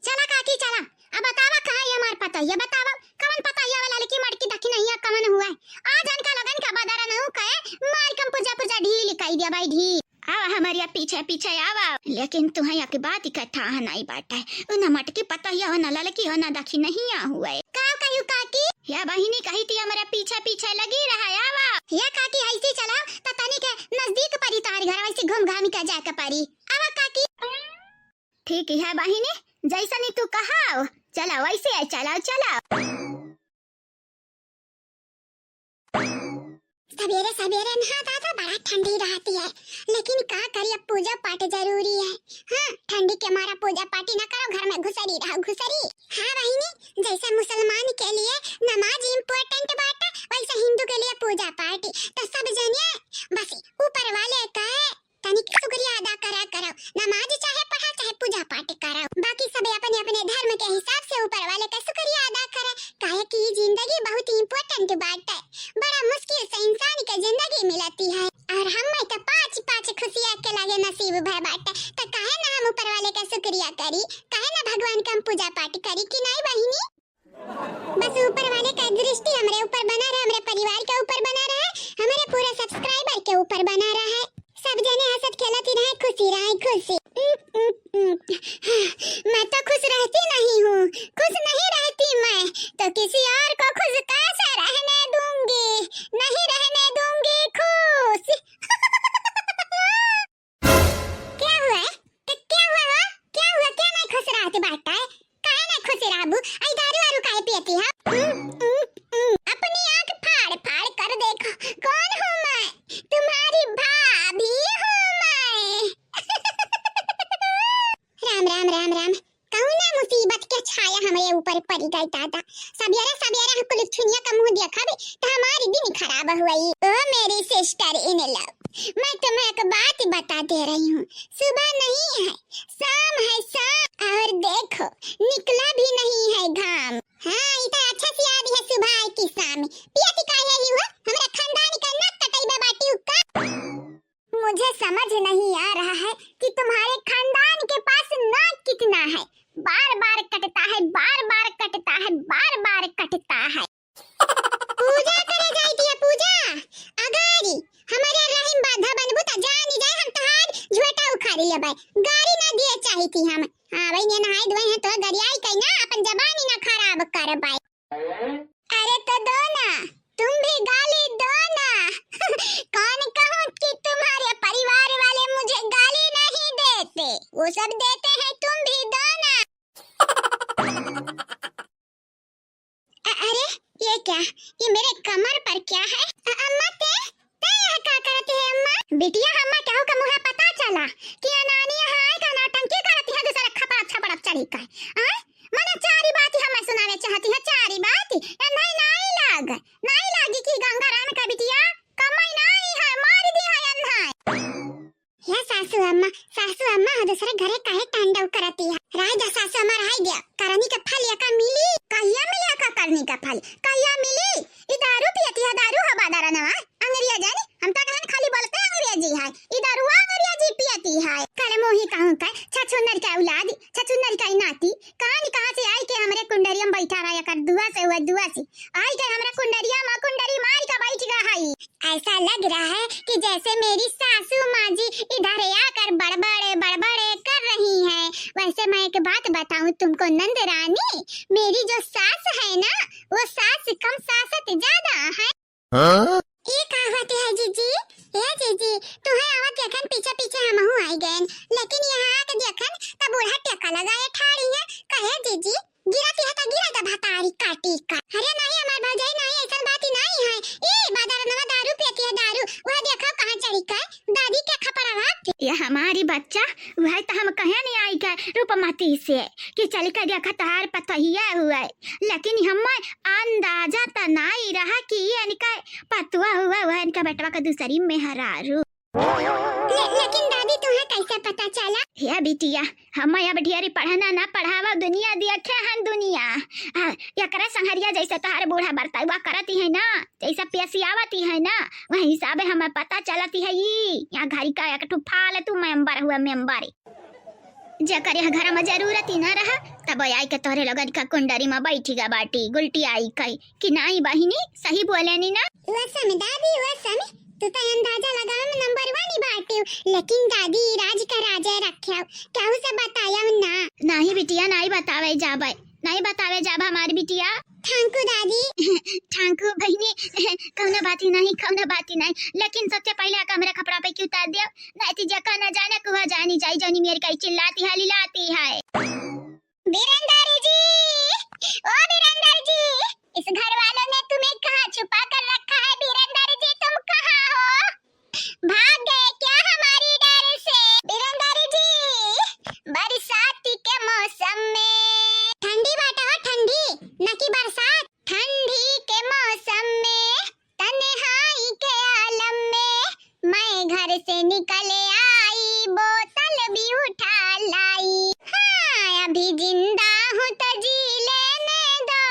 चला काकी चला, अब बतावा कहाँ ये हमार पतोहिया, बतावा कवन पतोहिया वाला लड़की मटकी दखी नहीं है, कवन हुआ है? आ जान का लगन का बदरा नहू कहे, मार कम पुर्जा पुर्जा ढील कई दिया भाई ढील। आवा हमरिया पीछे पीछे आवा, लेकिन तुहे एक बात का ठाह नाई बाटे, उ न मटकी पतोहिया हो, न ललकी हो, न दखिनहिया हुए। का कहू काकी? या बहिनी कही थी हमरे पीछे पीछे लगी रहा, आवा। या काकी ऐसे चलाओ त तनी के नजदीक परी तार घर, वैसे घूम घाम के जाए के परी। आवा काकी। ठीक है बहिनी, जैसनी तू कहाओ, चला वैसे है, चलाओ चलाओ। सवेरे सवेरे नहा दादा बड़ा ठंडी रहती है, लेकिन का करी, अब पूजा पाठ जरूरी है। हाँ, ठंडी के मारा पूजा पाठ ही ना करो, घर में घुसरी रहो, घुसरी। हाँ बहिनी, जैसे मुसलमान के लिए नमाज important बाटे, वैसे हिंदू के लिए पूजा पाठ। तो सब जने बस ऊपर वाले का तनिक शुक्रिया अदा करा करो। नमाज चाहे पढ़ा, चाहे पूजा पाठ करो, बाकी सब अपने अपने धर्म के हिसाब से ऊपर वाले का शुक्रिया अदा करे, काहे कि ई जिंदगी बहुत important बाटे। बड़ा मुश्किल से इंसान के जिंदगी मिलती है, और हमें तो पाँच पाँच खुशियाँ के लगे नसीब भय बाटे, तो काहे ना हम ऊपर वाले का शुक्रिया करी, काहे ना भगवान का हम पूजा पाठ करी कि नहीं बहिनी? बस ऊपर वाले का दृष्टि हमरे ऊपर बना रहे, हमरे परिवार के ऊपर बना रहे, हमरे पूरे subscriber के ऊपर बना रहे। सब जने हंसत खेलत ही रहे, खुशी रहे, खुशी। मैं तो खुश रहती नहीं हूँ, खुश नहीं रहती मैं, तो किसी और को खुश कैसे रहने बाटे, काहे ना खुश रहबू? आई दारू वारू काहे पियती है? उम, उम, उम। अपनी आँख फाड़ फाड़ कर देखो, कौन हूँ मैं? तुम्हारी भाभी हूँ मैं। राम, राम, राम, राम। कौना मुसीबत के छाया हमरे ऊपर पड़ी गई दादा। सबेरे सबेरे हम कुलछुनिया का मुँह देखबे त हमारी दिन खराब हुई। ओ मेरी sister in law, मैं तुम्हें एक बात बता दे रही हूँ, सुबह नहीं है, शाम है, शाम। और देखो, निकला भी नहीं है घाम। हाँ, ई त अच्छा से याद है, सुबह है कि शाम। पियती काहे ही हुआ? हमरा खानदान का नाक कटइबे बाटी हुक्का। मुझे समझ नहीं आ रहा है कि तुम्हारे खानदान के पास नाक कितना है, बार बार कटता है, बार बार कटता है, बार बार कटता है। पूजा करे जाई थी पूजा। अगारी हमारे रहीम बाधा बनबू त जानी जाए हम तहार झोटा उखाड़ी लेबै। गारी ना दिए चाही थी हम। हाँ भाई, ने नहाए धोए हैं तो गरियाई कहीं ना, अपन जबानी ना खराब करबै। अरे तो दो ना, तुम भी गाली दो ना। कौन कहूँ कि तुम्हारे परिवार वाले मुझे गाली नहीं देते, वो सब देते हैं, तुम भी दो ना। अ-, अरे, ये क्या? ये मेरे कमर पर क्या है? अ-, अम्मा ते, ते यह का करती है अम्मा? बिटिया, अम्मा केहू का मुँहे पता चला कि अनानी यहाँ आए का नौटंकी करती है, दूसरा खपड़ा छपड़ा चढ़ी का। हाँ? मने चारी बाती हमें सुनावे चाहती है, चारी बाती। ए, नहीं, नहीं लाग, नहीं लागी कि गंगाराम का बिटिया कमाई नहीं है, मार दी है अन्हाई। हे सासू अम्मा, सासू अम्मा, हो दूसरे घरे काहे तांडव करती है? रह जा सासू अम्मा, रह जा। करनी का फल एका मिली, कहिया मिली एका करनी का फल? कहिया मिली? ई दारू पियती है, दारू हो बादारा नवा। अंग्रेजन, हम तो कहन खाली बोलते अंग्रेजी है। ई दारुआ अंग्रेजी पियती है। कर मोही कहूँ का, छछुन्नर का औलाद, छछुन्नर का नाती, कान कहाँ से आई के हमरे कुंडरिया में बैठा रहा, एकर दुआ से हुआ, दुआ से। आई के हमरे कुंडरिया में कुंडरी मार के बैठ गया है। ऐसा लग रहा है कि जैसे मेरी सासू माँ जी इधर आकर बड़बड़े बड़बड़े कर रही हैं। वैसे मैं एक बात बताऊं तुमको नंद रानी, मेरी जो सास है ना, वो सास कम सासत ज्यादा है। हाँ? ये का होते है जीजी? ए जीजी, तुहे आवत देखन पीछे पीछे हमहू आई गएन, लेकिन यहाँ आके देखन त बूढ़ा टेका लगाए ठाड़ी है। कहे जीजी, गिरती है तो गिरा दे भतारी काटी का। अरे नहीं हमार भौजाई, नहीं ऐसन बात ही नहीं है। ए बाजार नवा दारू पियती है दारू, वह देखो कहाँ चढ़ी का, दादी के खपरा बात। ये हमारी बच्चा, वह तो हम कहे नहीं आई का रूपमती से कि चल के देखा तोहार पतोहिया हुआ है, लेकिन हम अंदाजा त नहीं रहा कि ये इनका पतुआ हुआ, वह इनका बेटवा का दूसरी मेहरारू। ले-, लेकिन दादी, तुहे कैसे पता चला? हे बिटिया, हम अब ढेरी पढ़ना ना पढ़ावा, दुनिया देखे हन दुनिया। आ, एकरे संहरिया जैसे तोहार बूढ़ा बरतउआ करती है ना, जैसे पेशियावती है ना, वही हिसाबे हमें पता चलती है। ई यहाँ घरी का एक ठो फालतू मेंबर हुआ, मेंबर। जेकर यह घर में जरूरत ही ना रहा, तब आई के तोहरे लोगन का कुंडरी में बैठी गा बाटी, गुलटी आई कई कि नाई बहिनी, सही बोले नी ना? वसम दादी, वसम, तू तो अंदाजा लगावे में नंबर वन ही बाटे। लेकिन दादी, राज का राजे रखे, केहू से बताया ना? नहीं बिटिया, नहीं बतावे जाबे, नहीं बतावे जाबे हमारी बिटिया। ठांकू दादी। ठांकू बहिनी, कौनो बात ही नहीं, कौनो बात ही नहीं, लेकिन सबसे पहले आके हमरे खपड़ा पे क्यों उतार दियो, नहीं तो जेका न जाने कुहा जानी जाई, जानी मेरी कई चिल्लाती है, लिलाती है। बीरेंदर जी, ओ बीरेंदर जी, इस घर वालों ने तुम्हें कहाँ छुपा कर रखा है? बीरेंदर जी, तुम कहाँ हो? भाग गए क्या हमारी डर से? बीरेंदर जी, बरसात के मौसम में ठंडी बाटे हो, ठंडी, न कि बरसात। ठंडी के मौसम में तन्हाई के आलम में मैं घर से निकल आई, बोतल भी उठा लाई। हाँ, अभी जिंदा हूँ तो जी लेने दो,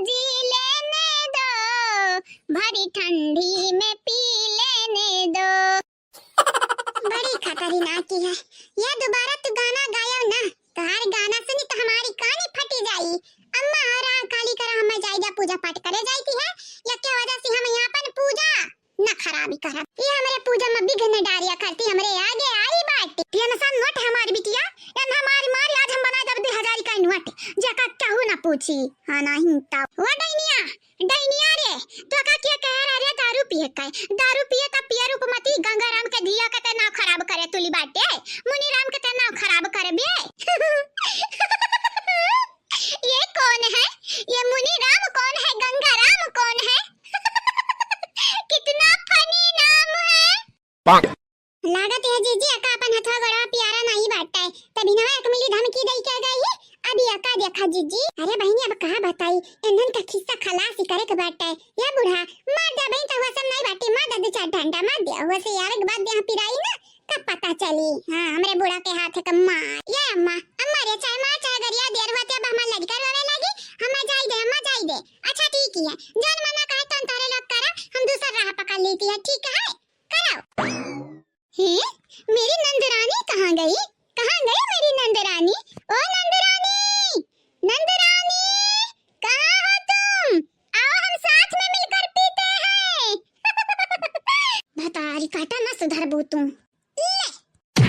जी लेने दो, भरी ठंडी में पी लेने दो। बड़ी खतरनाक है। या दोबारा तू गाना गायो ना, तोहार गाना सुनी तो हमारी कानी फटी जाई। अम्मा, और आ काली करा हमें जाइजा पूजा पाठ करे जाई थी है, या क्या वजह से हम यहाँ पर पूजा न खराबी करब। ये हमरे पूजा में विघ्न डारिया करती, हमरे आगे आई बाटी। टेंशन मत हमारी बिटिया, एन हमारी मारी आज हम बनाए देब दू हजार का नोट, जेका केहू ना पूछी। हाँ, नहीं तो। वो डैनिया, डैनिया रे, तो का किया कह रहा रे दारू पिए का? दारू पिए त पिए रूपमती, गंगाराम के धिया के ते नाव खराब करे तुली बाटे, मुनीराम के ते नाव खराब करे बे। लागत है जीजी, अका अपन हथवा गोड़वा पियारा नाहीं बाटै, तभी ना एक मिली धमकी दई के गई। अब ये अका देखा जीजी। अरे बहिनी, अब कहाँ बताई, इन्हन का खिस्सा खलास ही करे के बाटै। या बूढ़ा, मार दे बहिन, तो हुआ सब नाहीं बाटी, मार दे दो चार डंडा, मार दे, हुआ से यार एक बात यहाँ पिराई ना, कब पता चली। हाँ, हमरे बूढ़ा के हाथ है कम्मा। ये अम्मा, अम्मा रे, चाहे मार, चाहे गरिया, देर होते अब हमार लड़का रोवे लगी, हम जाई दे, अम्मा जाई दे। अच्छा ठीक ही है, जौन मना कहे तौन तोहरे लोग करा, हम दूसर राह पकड़ लेती है, ठीक है? करो। हे, मेरी नंदरानी कहाँ गई? कहाँ गई मेरी नंदरानी? ओ नंदरानी, नंदरानी, कहाँ हो तुम? आओ हम साथ में मिलकर पीते हैं। भतारी काटा ना सुधरबू तू। ले।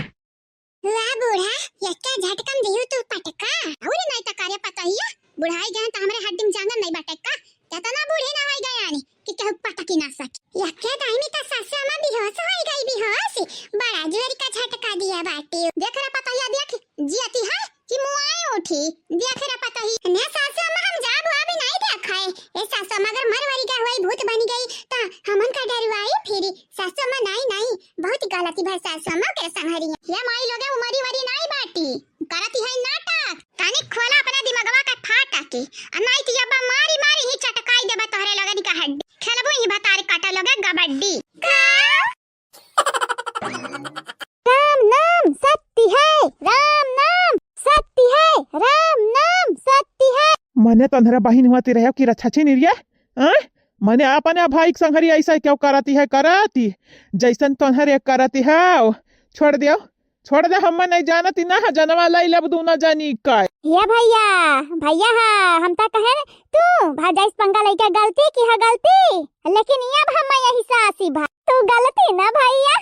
वाह बूढ़ा, यक्का झटकन दियो तू पटका। अउर नाहीं त करे पतोहिया, बुढ़ाई गए त हमरे हड्डी में जांगर नाहीं बाटे का? केतना बूढ़ी ना होई गए यानी कि केहू पटकी ना सके। यक्के टाइम त सासू अम्मा बेहोश होई गई, बेहोश। बड़ा जोर का झटका दिया बाटे। देख रे पतोहिया, देख, जियती है कि मुआए उठी। देख रे पतोहिया, ने सासू अम्मा हम जाब अभी नाहीं देखाए। ए सासू अम्मा अगर मर वरी गई हुई, भूत बनी गई त हमन का डरवाई फिरी। सासू अम्मा नाहीं, नाहीं, बहुत गलती भर सासू अम्मा के संहरी। ये माई लोगे उमरी वरी नाहीं बाटी, करती है नाटक। तनी खोला अपना दिमगवा का फाटा के, आ नाहीं तो ये अब्बा मारी मारी ही चटकाई देबा तोहरे लोगन का हड्डी। खेलबू ही भतारी काटा लोगे गबड्डी। का? राम नाम सत्य है, राम नाम सत्य है, राम नाम सत्य है। मने तोहरा बहिन हुआ ती रहे कि रछाछी निरिया, हैं? मने अपने भाई के संघरी ऐसा क्यों करती है, करती? जैसन तोहरे करती है, छोड़ दियो, छोड़ दे, हम नहीं जानती ना, जनवा लाई लब दूना जानी का। ये भैया, भैया हा, हम ता कहे तू भौजाई से पंगा लइके गलती की है गलती, लेकिन ये अब हम यही सासी भा। तू गलती ना भैया,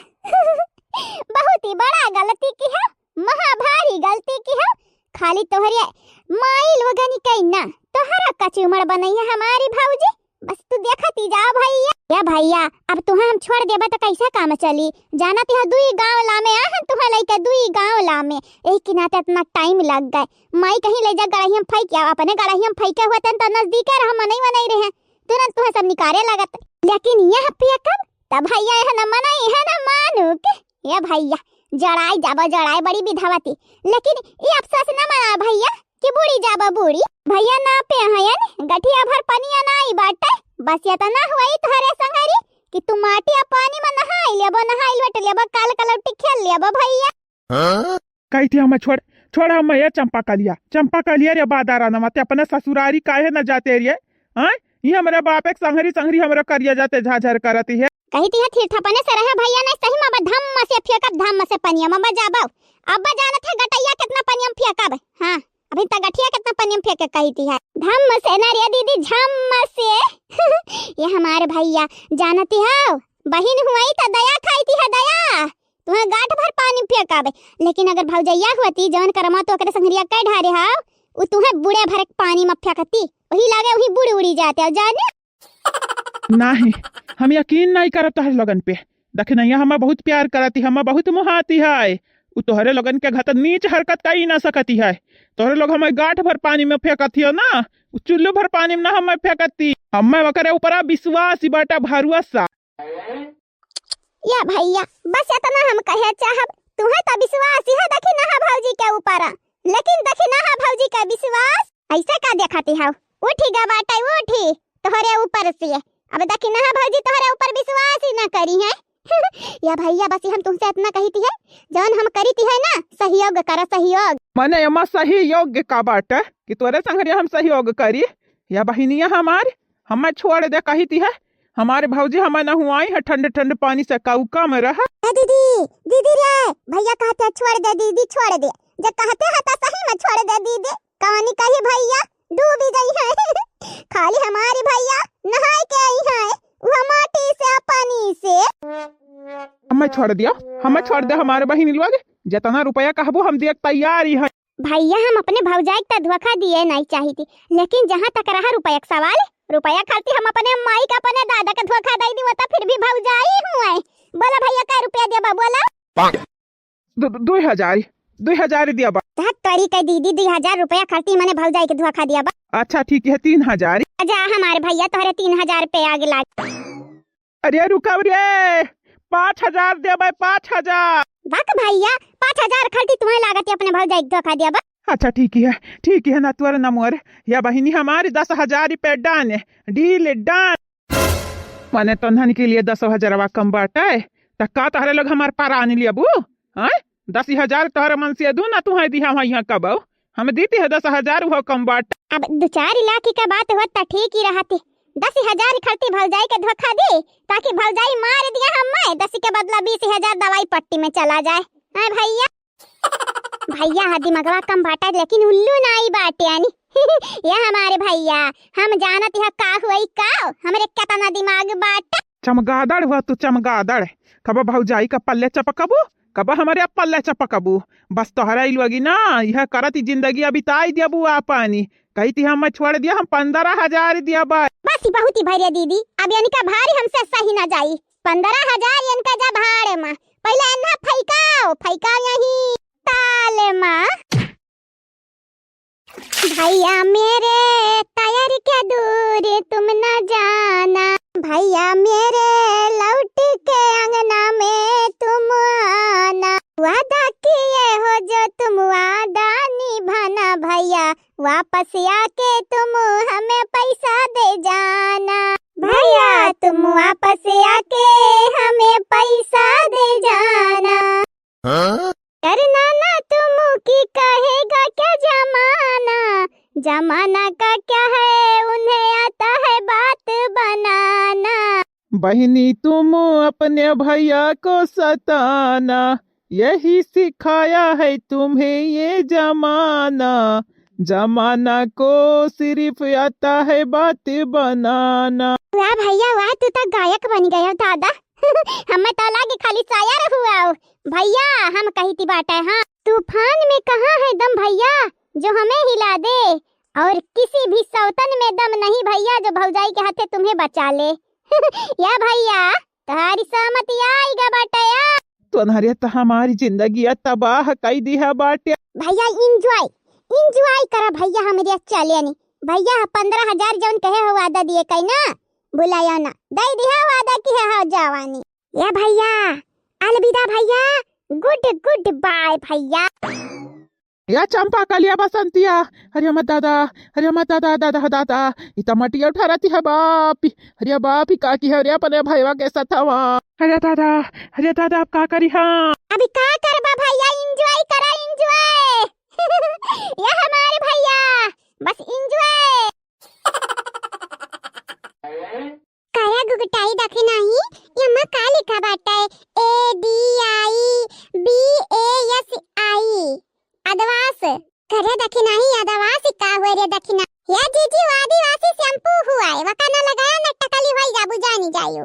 बहुत ही बड़ा गलती की है, महा भारी गलती की है। खाली तोहरे माई लोगन के ना, तोहरा कचूमर बनई है हमारी भौजी, बस तू देखत ही जा भैया। या भैया, अब तुहे हम छोड़ देबा त कैसे काम चली? जानत है दुई गांव लामे आहन तुहे लइके दुई गांव लामे, यही के नाते इतना टाइम लग गए। माई कहीं ले जा गड़हिया में फेंक, या अपने गड़हिया में फेंके हुए तन तो नजदीके रह मनई वनई रहे, तुरंत तुहे सब निकारे लगत। लेकिन यह फेंकब त भैया यह न मनई है न मानुक। ए भैया, जड़ाई जाबा जड़ाई बड़ी विधावती, लेकिन ई अफसोस न मना भैया कि बूड़ी जाबा बूड़ी। भैया ना पे हयन, गठिया भर पनिया नाई बाटे, बस इतना हुई तोहरे संगरी कि तू माटी आ पानी में नहाई लेबो, नहाई लोट लेबो, काल कलौटी खेल लेबो भैया। हाँ? कही थी हमें छोड़, छोड़ हमें ये चंपा कलिया, चंपा कलिया रे बादारा नमा, ते अपने ससुरारी काहे न जाते रे? हाँ? ये हमरे बाप एक संगरी, संगरी हमरे करिया जाते झाझर करती है। कही थी है थिरथपने से रहे भैया, नहीं सही में अब धम्म से फेंकब, धम्म से पनिया में जाबो। अब जानत है गटैया कितना पनिया में फेंकब। हाँ, अभी तक गठिया कितना पनिया में फेंके कही थी है। धम्म से ना रे दीदी, झम्म से। ये हमारे भैया जानती हो, बहिन हुई त दया खाई थी है, दया। तुहे गांठ भर पानी में फेंकाबे, लेकिन अगर भौजैया होती, जवन करमा तो ओकरे संगरिया कह ढारे हाव, उ तुहे बूड़े भर के पानी में फेंकती, वही लागे वही बूड़ उड़ी जाते। और जाने नाहीं, हम यकीन नाहीं करत तोहरे लोगन पे। दखिनैया हमें बहुत प्यार करती, हमें बहुत मुहाती है। उ तोहरे लोगन के घत नीच हरकत कई ना सकती है। तोहरे लोग हमें गांठ भर पानी में फेंकती हो ना, उ चुल्लू भर पानी में ना हमें फेंकती। हमें ओकरे ऊपरा विश्वास ही बाटा, भरोसा। या भैया, बस इतना हम कहे चाहब, तुहे त विश्वास ही है दखिनहा भौजी के ऊपर, लेकिन दखिनहा भौजी के विश्वास ऐसे का देखाती हौ? उठी गा बाटे, उठी तोहरे ऊपर से। अब दखिनहा भौजी तोहरे ऊपर विश्वास ही ना करी है। या भैया, बस हम तुमसे इतना कही थी है, जौन हम करी थी है ना, सहयोग करा, सहयोग। मने एमा सहयोग का बाटे कि तोरे संगरिया हम सहयोग करी? या बहिनिया हमार, हमें छोड़ दे कही थी है, हमारे भौजी हमें नहुआई है ठंडे ठंडे पानी से, कौका में रह। ए दीदी, दीदी रे, भैया कहते हैं छोड़ दे दीदी, छोड़ दे। जब कहते हैं तो सही में छोड़ दे दीदी। कहानी कही भैया डूबी गई है। खाली हमारी भैया नहाए के आई है, वो माटी से, पानी से। हमें छोड़ दिया, हमें छोड़ दे हमारे बहिनी लोग, जितना रुपया कहबो हम दिए तैयार ही है। भैया, हम अपने भौजाई के त धोखा दिए नहीं चाहिती, लेकिन जहाँ तक रहा रुपया के सवाल, रुपया खातिर हम अपने माई के, अपने दादा के धोखा दे दी, वो तो फिर भी भौजाई हुए। बोला भैया, कै रुपया देबा, बोला? दु-, दु-, दुई हजार, दुई हजार दिया बा। धत तोरी के दीदी, दुई हजार रुपया खातिर मने भौजाई के धोखा दिया बा। अच्छा ठीक है, तीन हजार। जा हमारे भैया, तोहरे तीन हजार पे आगे लाग। अरे रुका रे, पाँच हजार देबे, पाँच हजार। बक भइया, पाँच हजार खलती तुहैं लागत है अपने भौजाई के धोखा देबे। अच्छा, ठीक ही है, ठीक ही है, ना तोर ना मोर। या बहिनी हमारी दस हजार रुपये done, deal done। मने तोन्हन के लिए दस हजारवा कम बाटे, त का तोहरे लोग हमार परान लेबू? हैं? दस हजार तोहरे मन से दू ना, तुहैं दिहा वहाँ यहाँ कबऊ। हम दीती है दस हजार, वो कम बाटे। अब दो चार लाख का बात होत त ठीक ही रहती। दस हजार खलती भौजाई के धोखा दी, ताकि भौजाई मार दिया हमें, दस के बदला बीस हजार दवाई पट्टी में चला जाए। हैं भइया? भइया, हाँ, दिमगवा कम बाटे, लेकिन उल्लू नाई बाटे यानी। ये हमारे भइया, हम जानत है का हुई का, हमरे केतना दिमाग बाटे। चमगादड़ हुआ तू, चमगादड़। कब भौजाई का पल्ले चपकबू, कब हमरे पल्ले चपकबू। बस तोहरा ई लोगी ना, यह करत ही जिंदगी बिताई दियबू आपनी। कही थी हम छोड़ दिया, हम पन्द्रह हजार दिया बस। बस ही बहुत ही भइया दीदी, अब इनका भारी हमसे सही ना जाई। पन्द्रह हजार इनका जा भाड़ मा, पहिले इन्हा फैकाओ, फैकाओ यहीं ताल मा। भइया मेरे टायर के दूर तुम न जाना, भइया मेरे लौट के अंगना में तुम आना। वादा किए हो जो तुम वादा निभाना, भइया वापस आके तुम हमें पैसा दे जाना। भइया तुम वापस आके हमें पैसा दे जाना। हाँ? डरना ना तुम की कहेगा क्या जमाना, जमाना का क्या है, उन्हें आता है बात बनाना। बहिनी तुम अपने भइया को सताना, यही सिखाया है तुम्हें ये जमाना, जमाना को सिर्फ आता है बात बनाना। वाह भइया वाह, तू तो गायक बन गयो दादा। हमें तो लागे खाली शायर हुआ हो। भइया, हम कही थी बाटे, हाँ। तूफान में कहाँ है दम भइया, जो हमें हिला दे, और किसी भी सौतन में दम नहीं भइया, जो भौजाई के हाथे तुम्हें बचा ले। या भइया, तोहारी सहमति आइगा बाटे या। तोहरे तो हमारी जिंदगी तबाह कई दिहा बाटे। भइया enjoy, enjoy करा भइया, हमरे चले नी। भइया पन्द्रह हजार जौन कहे हो वादा दिए कई ना, भुलाया ना, दे दिहा वादा की है, हाँ, जवानी। या भइया, अलविदा भइया, good, good bye भइया। या चंपा कलिया बसंतिया, अरे हमर दादा, अरे हमर दादा, दादा, दादा, ई त मटिया उठा रहती है बाप, अरे बाप ही का की है, अरे अपने भइया के सथवा। अरे दादा, अरे दादा, अब का करी हाँ? अभी का करबा भइया, enjoy करा, enjoy। या हमारे भइया, बस enjoy। काया गुगटाई दखिनाही, एमा का लिखा बाटे? A D I B A S I। अदवास। करे दखिनाही, अदवास का हुए रे दखिना? या जीजी, वो आदिवासी shampoo हुआ है, वका ना लगाया ना टकली होई जाबू, जानी जायो।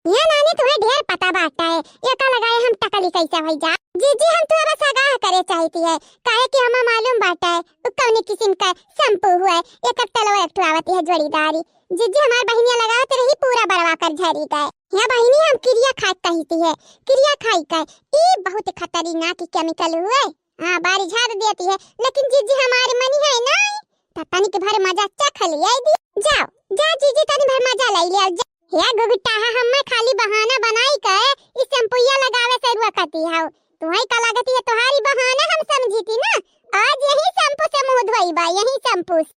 या नानी, तुम्हें ढेर पता बाटे, एका लगाए हम टकली कैसे होई जा? जीजी, हम तुम्हें बस आगाह करे चाहती है, काहे कि हमें मालूम बाटे, उ कौने किस्म का shampoo हुआ है, एकर तेलवा एक ठो आवती है जोड़ीदारी। जीजी, हमार बहिनिया लगावत रही, पूरा बरवा कर झरी गए। या बहिनी, हम किरिया खाए कहती है, किरिया खाई का, ई बहुत खतरनाक chemical हुए। हाँ, बारी झाड़ देती है, लेकिन जीजी हमारे मनी है नहीं, त तनिक भर मजा चख लिया दी। जाओ, जा जीजी, तनी भर मजा ले लिया, जा। या गुगटाहा, हम्मे खाली बहाना बनाई के ई shampooया लगावे से रुआ करती है। तुम्हें का लागत है, तोहारी बहाना हम समझी थी ना, आज यही shampoo से मुंह धोई बा, यही shampoo से।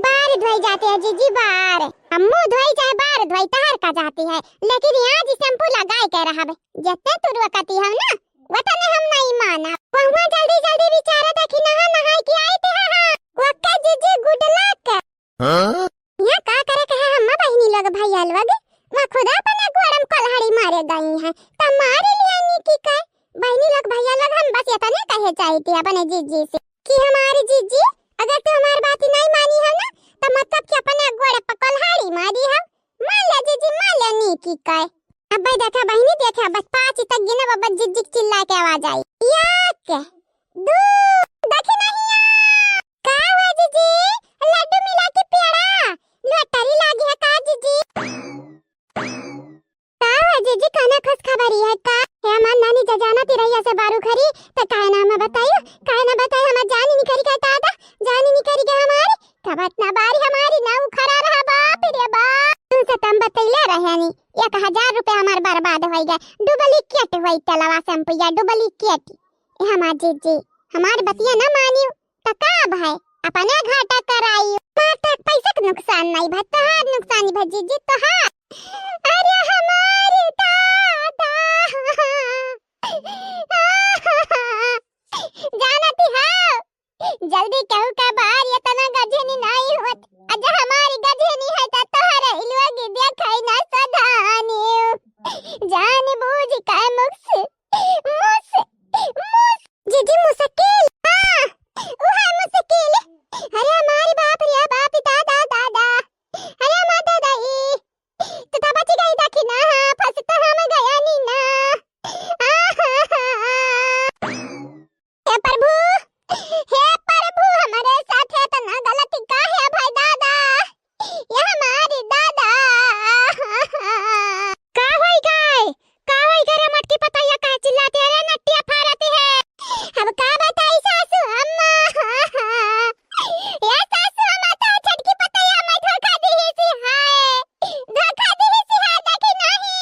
बार धोई जाते हैं जीजी, बार। हम मुंह धोई चाहे बार धोई, तहर का जाती है, लेकिन आज shampoo लगाए के रहबे। जते तू रोकती हो ना, वतने हम नहीं माना। वहुआ जल्दी जल्दी बेचारा देखी नहा नहाई के आई थे, हाँ, हाँ। ओके जीजी, good luck। हाँ? यहाँ का करे के है हम्मा बहिनी लोग, भैया लोग? वहाँ खुदा अपना गोड़म कोल्हाड़ी मारे गई हैं, त मारे लिया नी की कहे। बहिनी लोग, भैया लोग, हम बस इतने कहे चाहती है अपने जीजी से कि हमारी जीजी, अगर तू हमारी बात नहीं मानी है ना, तो मतलब कि अपने गोड़ पर कोल्हाड़ी मारी है। मान ले जीजी, मान ले नी की कहे। अब भाई देखा बहिनी, देखा, बस पाँच तक गिना, बस जीजी के चिल्ला के आवाज आई। एक, दो, दखिनहिया। का हुआ जीजी? लड्डू मिला के पेड़ा? लॉटरी लागी है का जीजी? का हुआ जीजी, कौनो खुशखबरी है का? हे हमार नानी, जजाना तिरैया से बारू खरी, त काहे ना हमें बताइयो, काहे ना बताइयो, हमार जान ही निकरी गए दादा, जान ही निकरी गए हमारी। कब इतना बारी हमारी ना उखरा रहा, बाप रे बाप। तुमसे तम बतैले रहे नी, एक हजार रुपया हमार बर्बाद होई गए। हाँ जीजी, हमार बतिया न मानियो, त का भय, अपने घाटा कराई। हमार त पैसा के नुकसान नहीं भय, तोहार नुकसान भय जीजी, तोहार। अरे हमार दादा, जानती हो, जल्दी केहू का बार एतना गजनी नाई होत। अज हमारी गजनी है त तोहरे इलवा की देखाई ना सधानी। जान बूझ के मुस, मुस, मुस। जीजी मुश्किल। हाँ, उहे मुश्किल। अरे हमारी बाप रे बाप, दादा, दादा। अरे हमार दादा ई। तो तब बच गई देखी ना, हाँ, फंस तो हम गया नी ना। आहा। हे प्रभु, हे प्रभु, हमरे साथ एतना गलती काहे भय दादा? ये हमारी दादा। का होई गए? का होई गए रे मोटकी पतैया, काहे चिल्लाती है रे, नट्टिया फारती है? अब का बताई सासू अम्मा? ये सासू अम्मा तो छोटकी पतैया में धोखा दिहिसी हाय, धोखा दिहिसी हाय, देखी नहीं।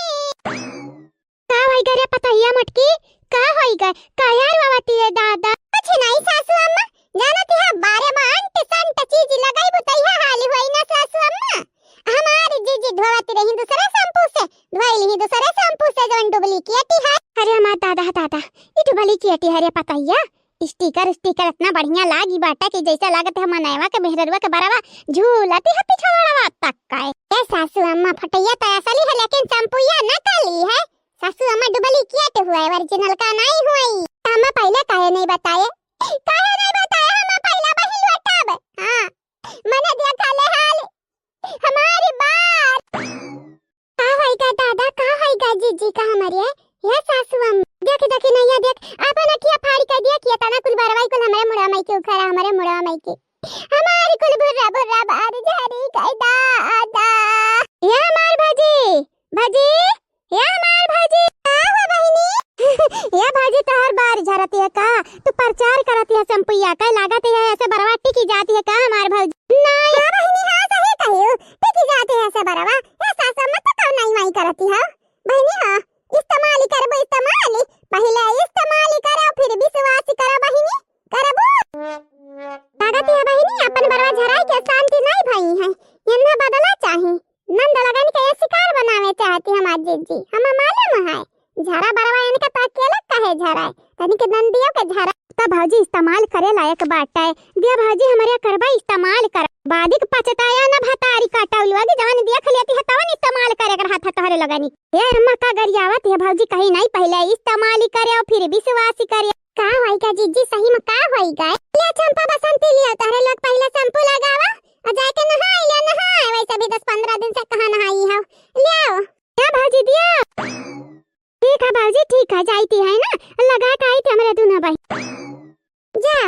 का होई गे रे पतैया मोटकी? का होई गे? काहे रोवती है दादा? कुछ नहीं सासू अम्मा, जानती है बारे में अंट संट चीज लगाई बुतैया हाली होई ना सासू अम्मा। हमारी जीजी धोवत रही दूसरे शैम्पू से, धोई ली दूसरे शैम्पू से जौन डुप्लीकेट है। अरे हमार दादा, दादा, ई डुप्लीकेट है रे पतैया। स्टिकर, स्टिकर इतना बढ़िया लागी बाटे कि जैसे लागत है मनैवा के मेहररुआ के बरवा झूलती है पिछवाड़वा तक का। ए सासू अम्मा, फटैया तो असली है लेकिन शैम्पूया नकली है। सासू अम्मा डुप्लीकेट हुआ है, ओरिजिनल का नहीं हुआ है। तो अम्मा पहले काहे नहीं बताए? काहे नहीं बताए? अम्मा पहला बहिन लौटब। हाँ, मने देखा ले हाल हमारी बात। का होई गा दादा, का होई गा जीजी का हमरे? हे सासू अम्मा, देख, देखी नहीं है, देख, अपन अखिया फाड़ी कर दिया कि एतना कुल बरवाई कुल हमरे मुड़वा माई के उखरा, हमरे मुड़वा माई के। हमार कुल बुर्रा बुर्रा बार झारी गई दादा। ये हमार भौजी, भौजी, ये हमार भौजी। का हो बहिनी? ये भौजी तोहर बार झरती है का? तू प्रचार करती है शैम्पूया का, लागत है ऐसे बरवा टिकी जाती है का हमार भौजी? नहीं। हाँ बहिनी, हाँ सही कहियो, टिकी जाती है ऐसे बरवा। ये सासू अम्मा तो कौन नाई माई करती है बहिनी? हाँ, इस्तेमाल करबो इस्तेमाल, पहले इस्तेमाल करो फिर विश्वास करो बहिनी, करबो। लागत है बहिनी अपन बरवा झराई के शांति नहीं भई है, इन्हें बदला चाही। नंद लगन के ये शिकार बनावे चाहती हमार जीजी, हमें मालूम है। झरा बरवा इनका तो अकेले काहे झराए, तनिक नंदियो के झरा। त भौजी इस्तेमाल करे लायक बाटे। दिया भौजी हमरे करबा इस्तेमाल कर। बादिक पछताया न भतारी काटौलुआ के जवन देख लेती है तवन इस्तेमाल करे के रहत है तोहरे लगनी। ए अम्मा का गरियावत है भौजी, कहीं नहीं पहले इस्तेमाल करे और फिर विश्वास करे। का होई गा जीजी, सही में का होई गा? ले चंपा बसंती लिया, तोहरे लोग पहले शैम्पू लगावा और जाके नहाई ले, नहाए। वैसे भी दस पन्द्रह दिन से कहाँ नहाई हो, ले आओ। क्या भौजी दिया? ठीक है भौजी, ठीक है, जाइती है ना, लगा के आई थी हमरे दोनों भाई। जा,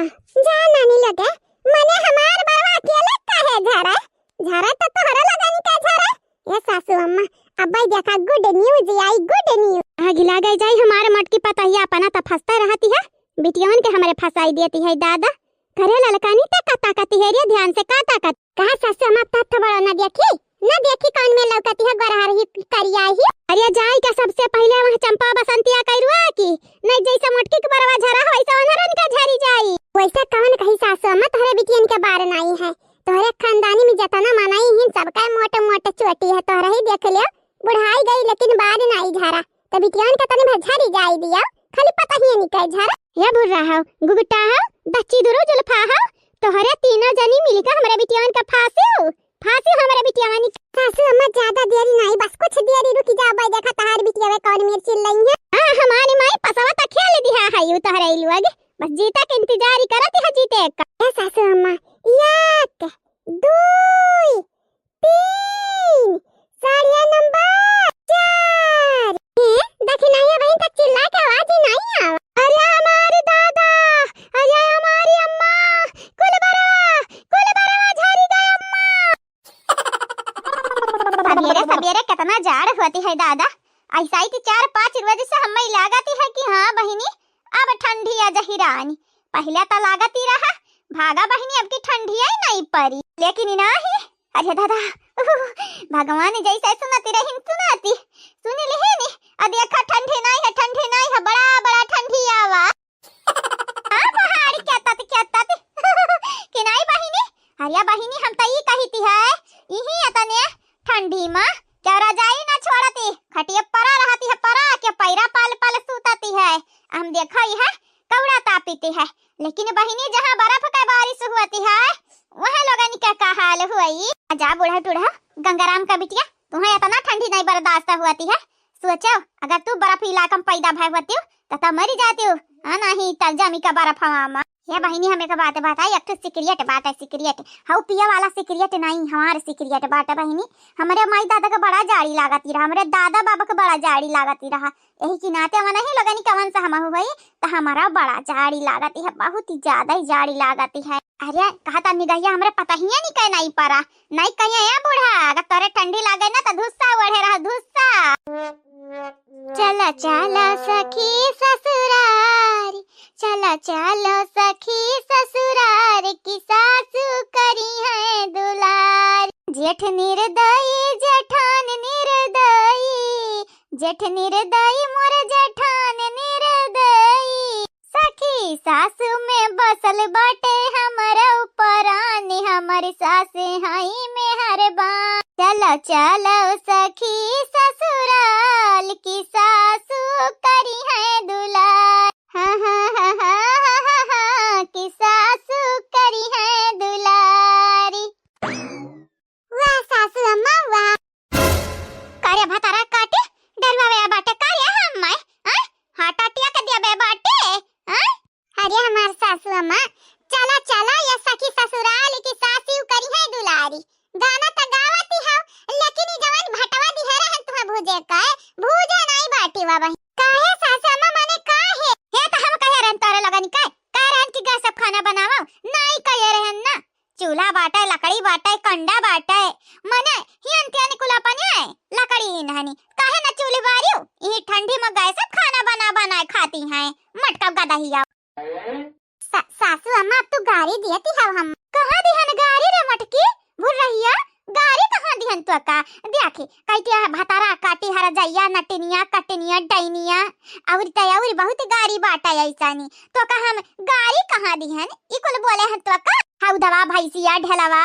जा नानी लगे, मने हमार बरवा अकेले काहे झरे? झरे तो तोहरे लगन के झरे। ए सासू अम्मा, अब भाई देखा, good news आई, good news। आग लागे जाई हमार मोटकी पतैया, अपना त फंसते रहती है, बिटियवन के हमरे फंसाई देती है दादा। करे ललकानी ते का ताकती है रे, ध्यान से का ताकत? कहा सासू अम्मा, अब तो बड़ा ना देखी, ना देखी कौन में लौकती है, गोरहर ही करिया ही। अरे जाई का सबसे पहले वहाँ चंपा बसंतिया कैरुआ की, नहीं जैसे मोटकी के बरवा झरा हो, वैसे उन्हरन का झरी जाई। वैसे कौन कही सासू अम्मा, तोहरे बिटियन के बार नाई है, तोहरे खानदानी में जतना मनई हिन सबका मोट मोट चोटी है, तोहरे ही देख लियो, बुढ़ाई गई लेकिन बार नाई झरा। त बिटियन के तनी भर झरी जाई दिया, खाली पता ही नहीं कहे झरा। या बुर्रा हो, गुगटा हो, दच्ची दुरो जुल्फा हो, तोहरे तीनों जनी मिलके हमरे बिटियन के फांसी हो, फांसी हो हमरे बिटियन के। सासू अम्मा ज्यादा देरी नहीं, बस कुछ देरी रुकी जाओ, भाई देखा तहार बिटिया वे कौन मेर चिल्लाई है। हाँ, हमारी माई पसवा त खेल दिया है यू तोहरे लोग, बस जीता के इंतजार ही करत है जीते का। ए सासू अम्मा, एक, दुई, तीन, साड़िया नंबर चार। ए, देखी नहीं है बहिन, तक चिल्ला के आवाज ही नहीं आवा। अरे हमारे दादा, अरे हमारी अम्मा, कुल बरवा, कुल बरवा झरी गए अम्मा। सबेरे सबेरे कितना जाड़ होती है दादा, ऐसा ही तो चार पाँच रोज से हमें लागती है कि हाँ बहिनी, अब ठंडी आ जही रानी। पहले तो लागती रहा, भागा बहिनी, अब की ठंडी आई नहीं परी, लेकिन नहीं। अरे दादा, उहु, भगवान जैसे सुनती रही, सुनाती, सुन लिहे नी। अब देखा ठंडी नहीं है, ठंडी नहीं है, बड़ा बड़ा ठंडी आवा। अरे बहिनी, हम त ई कहिती है, इही अतने ठंडी मा क्या रजाई ना छोड़ती, खटिया परा रहती है, परा के पैरा पाल पाल सूतती है। हम देखा ही है, कौड़ा तापीती है, लेकिन बहिनी, जहाँ बर्फ का बारिश हुआती है, वहाँ लोगन का का हाल हुई। जा बूढ़ा टूढ़ा, गंगाराम का बिटिया, तुम्हें इतना ठंडी नहीं बर्दाश्त हुआती है, सोचो, अगर तू बर्फ इलाका में पैदा भय होती हो, त, त मरी जाती हो। हाँ, नहीं, त जमी का बर्फ हवा मा। हे बहिनी, हम एक बात बताई, एक ठो secret बात है, secret। हऊ पिया वाला secret नहीं, हमार secret बात है बहिनी। हमरे माई दादा का बड़ा जाड़ी लागत ही रहा, हमरे दादा बाबा का बड़ा जाड़ी लागत ही रहा। यही की नाते हम नहीं लोगन कवन सा हम हुई, त हमारा बड़ा जाड़ी लागत है, बहुत ही ज्यादा ही जाड़ी लागत है। अरे, कहा त निगहिया हमरे पता ही नहीं कह नहीं परा। नहीं कहिए ए बूढ़ा, अगर तोरे ठंडी लागे ना त धुस्सा ओढ़े रह, धुस्सा। चला चला सखी ससुरार, चला चला सखी ससुरार, की सासू करी है दुलार। जेठ निर्दयी जेठान निर्दयी, जेठ निर्दयी मोर जेठान निर्दयी। सखी सासु में बसल बाटे हमर परान, हमर सास हई मेहरबान। चलो चलो सखी ससुराल, की सासु करी है दुलार। हाँ, हाँ, हाँ, हाँ, हाँ, हाँ, हाँ, की सासु करी है दुलारी। वाह सासु अम्मा, वाह। का रे भतारा काटी, डरवावे बाटे का रे हम माय? आय? हाटा टिया के दिया बे बाटे, आय? अरे हमार सासु अम्मा, चला, चला, ये सखी ससुराल की सासू करी है दुलारी। गाना त गावती हौ, लेकिन ई जवन भटवा दिहे रहन तुहा भूजे का, भूजे नाई बाटी वा बहिन। काहे सासु अम्मा, माने काहे? हे त हम कहे रहन तोरे लगन के, कहे रहन कि गैस अब खाना बनावा, नाई कहे रहन ना। चूल्हा बाटे, लकड़ी बाटे, कंडा बाटे, मने हियन तियन कुल अपने लकड़ी इन्हनी। काहे न चूल्ही बारियो? इही ठंडी में गैस अब खाना बना बनाए खाती हैं, मटका गदहिया। सा-, सासू अम्मा, अब तू गारी दियती हव हम। कहाँ दिहन गारी रे मटकी? भुर्रहिया, गारी कहाँ दिहन तो का? देखी, कहती है भतारा काटी हर जइया, नटिनिया, कटिनिया, डैनिया, और त और बहुत गारी बाटे ऐसानी। तो का हम गारी कहाँ दिहन? ई कुल बोले हैं तो का? हौदवा, भैंसिया, ढेलवा,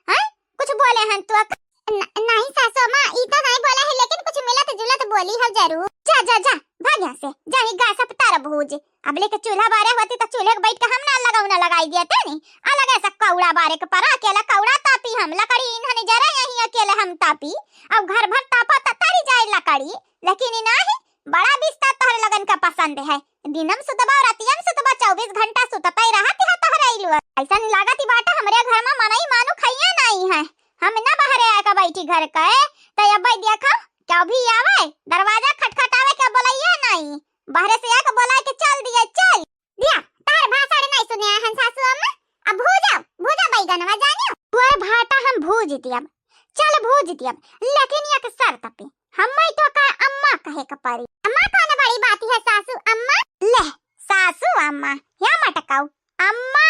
हैं? कुछ बोले हैं तो का? न-, नहीं सासू अम्मा, ई तो नहीं बोला है, लेकिन कुछ मिलत जुलत बोली हो जरूर। जा, जा, जा, भाग यहाँ से, जा, ही गैस अब तार भूज। अब लेके चूल्हा बारे होती तो चूल्हे के बैठ के हम ना लगौना लगाई दिया तेनी। अलग ऐसा कौड़ा बारे के परा, अकेला कौड़ा तापी हम, लकड़ी इन्हने जरा यहीं अकेले हम तापी। अब घर भर तापा त तारी जाए लकड़ी, लेकिन ई नाही, बड़ा बिस्तर तोहरे लगन का पसंद है। दिनम सुतबा और रतियम सुतबा, चउबीस घंटा सुतते रहत है तोहरे इलुआ। ऐसा नहीं लागत ही बाटा हमरे घर में मनई मानु खइया नहीं है। हम ना बहरे आए का बैठी घर के, तो अब देखो, क्या भी आवे, दरवाजा खटखटावे, क्या बोलैया नहीं। बहरे से आके बोला के चल दिया, चल। दिया, तार भाषण नहीं सुने हन सासू अम्मा। अब भूजा, भूजा बैगनवा जानियो। तोर भाटा हम भूज दियब, चल भूज दियब, लेकिन एक शर्त पे, हम्मे तो का अम्मा कहे के पड़ी। अम्मा कौन बड़ी बात है सासू अम्मा? ले, सासू अम्मा, या मटकाऊ, अम्मा।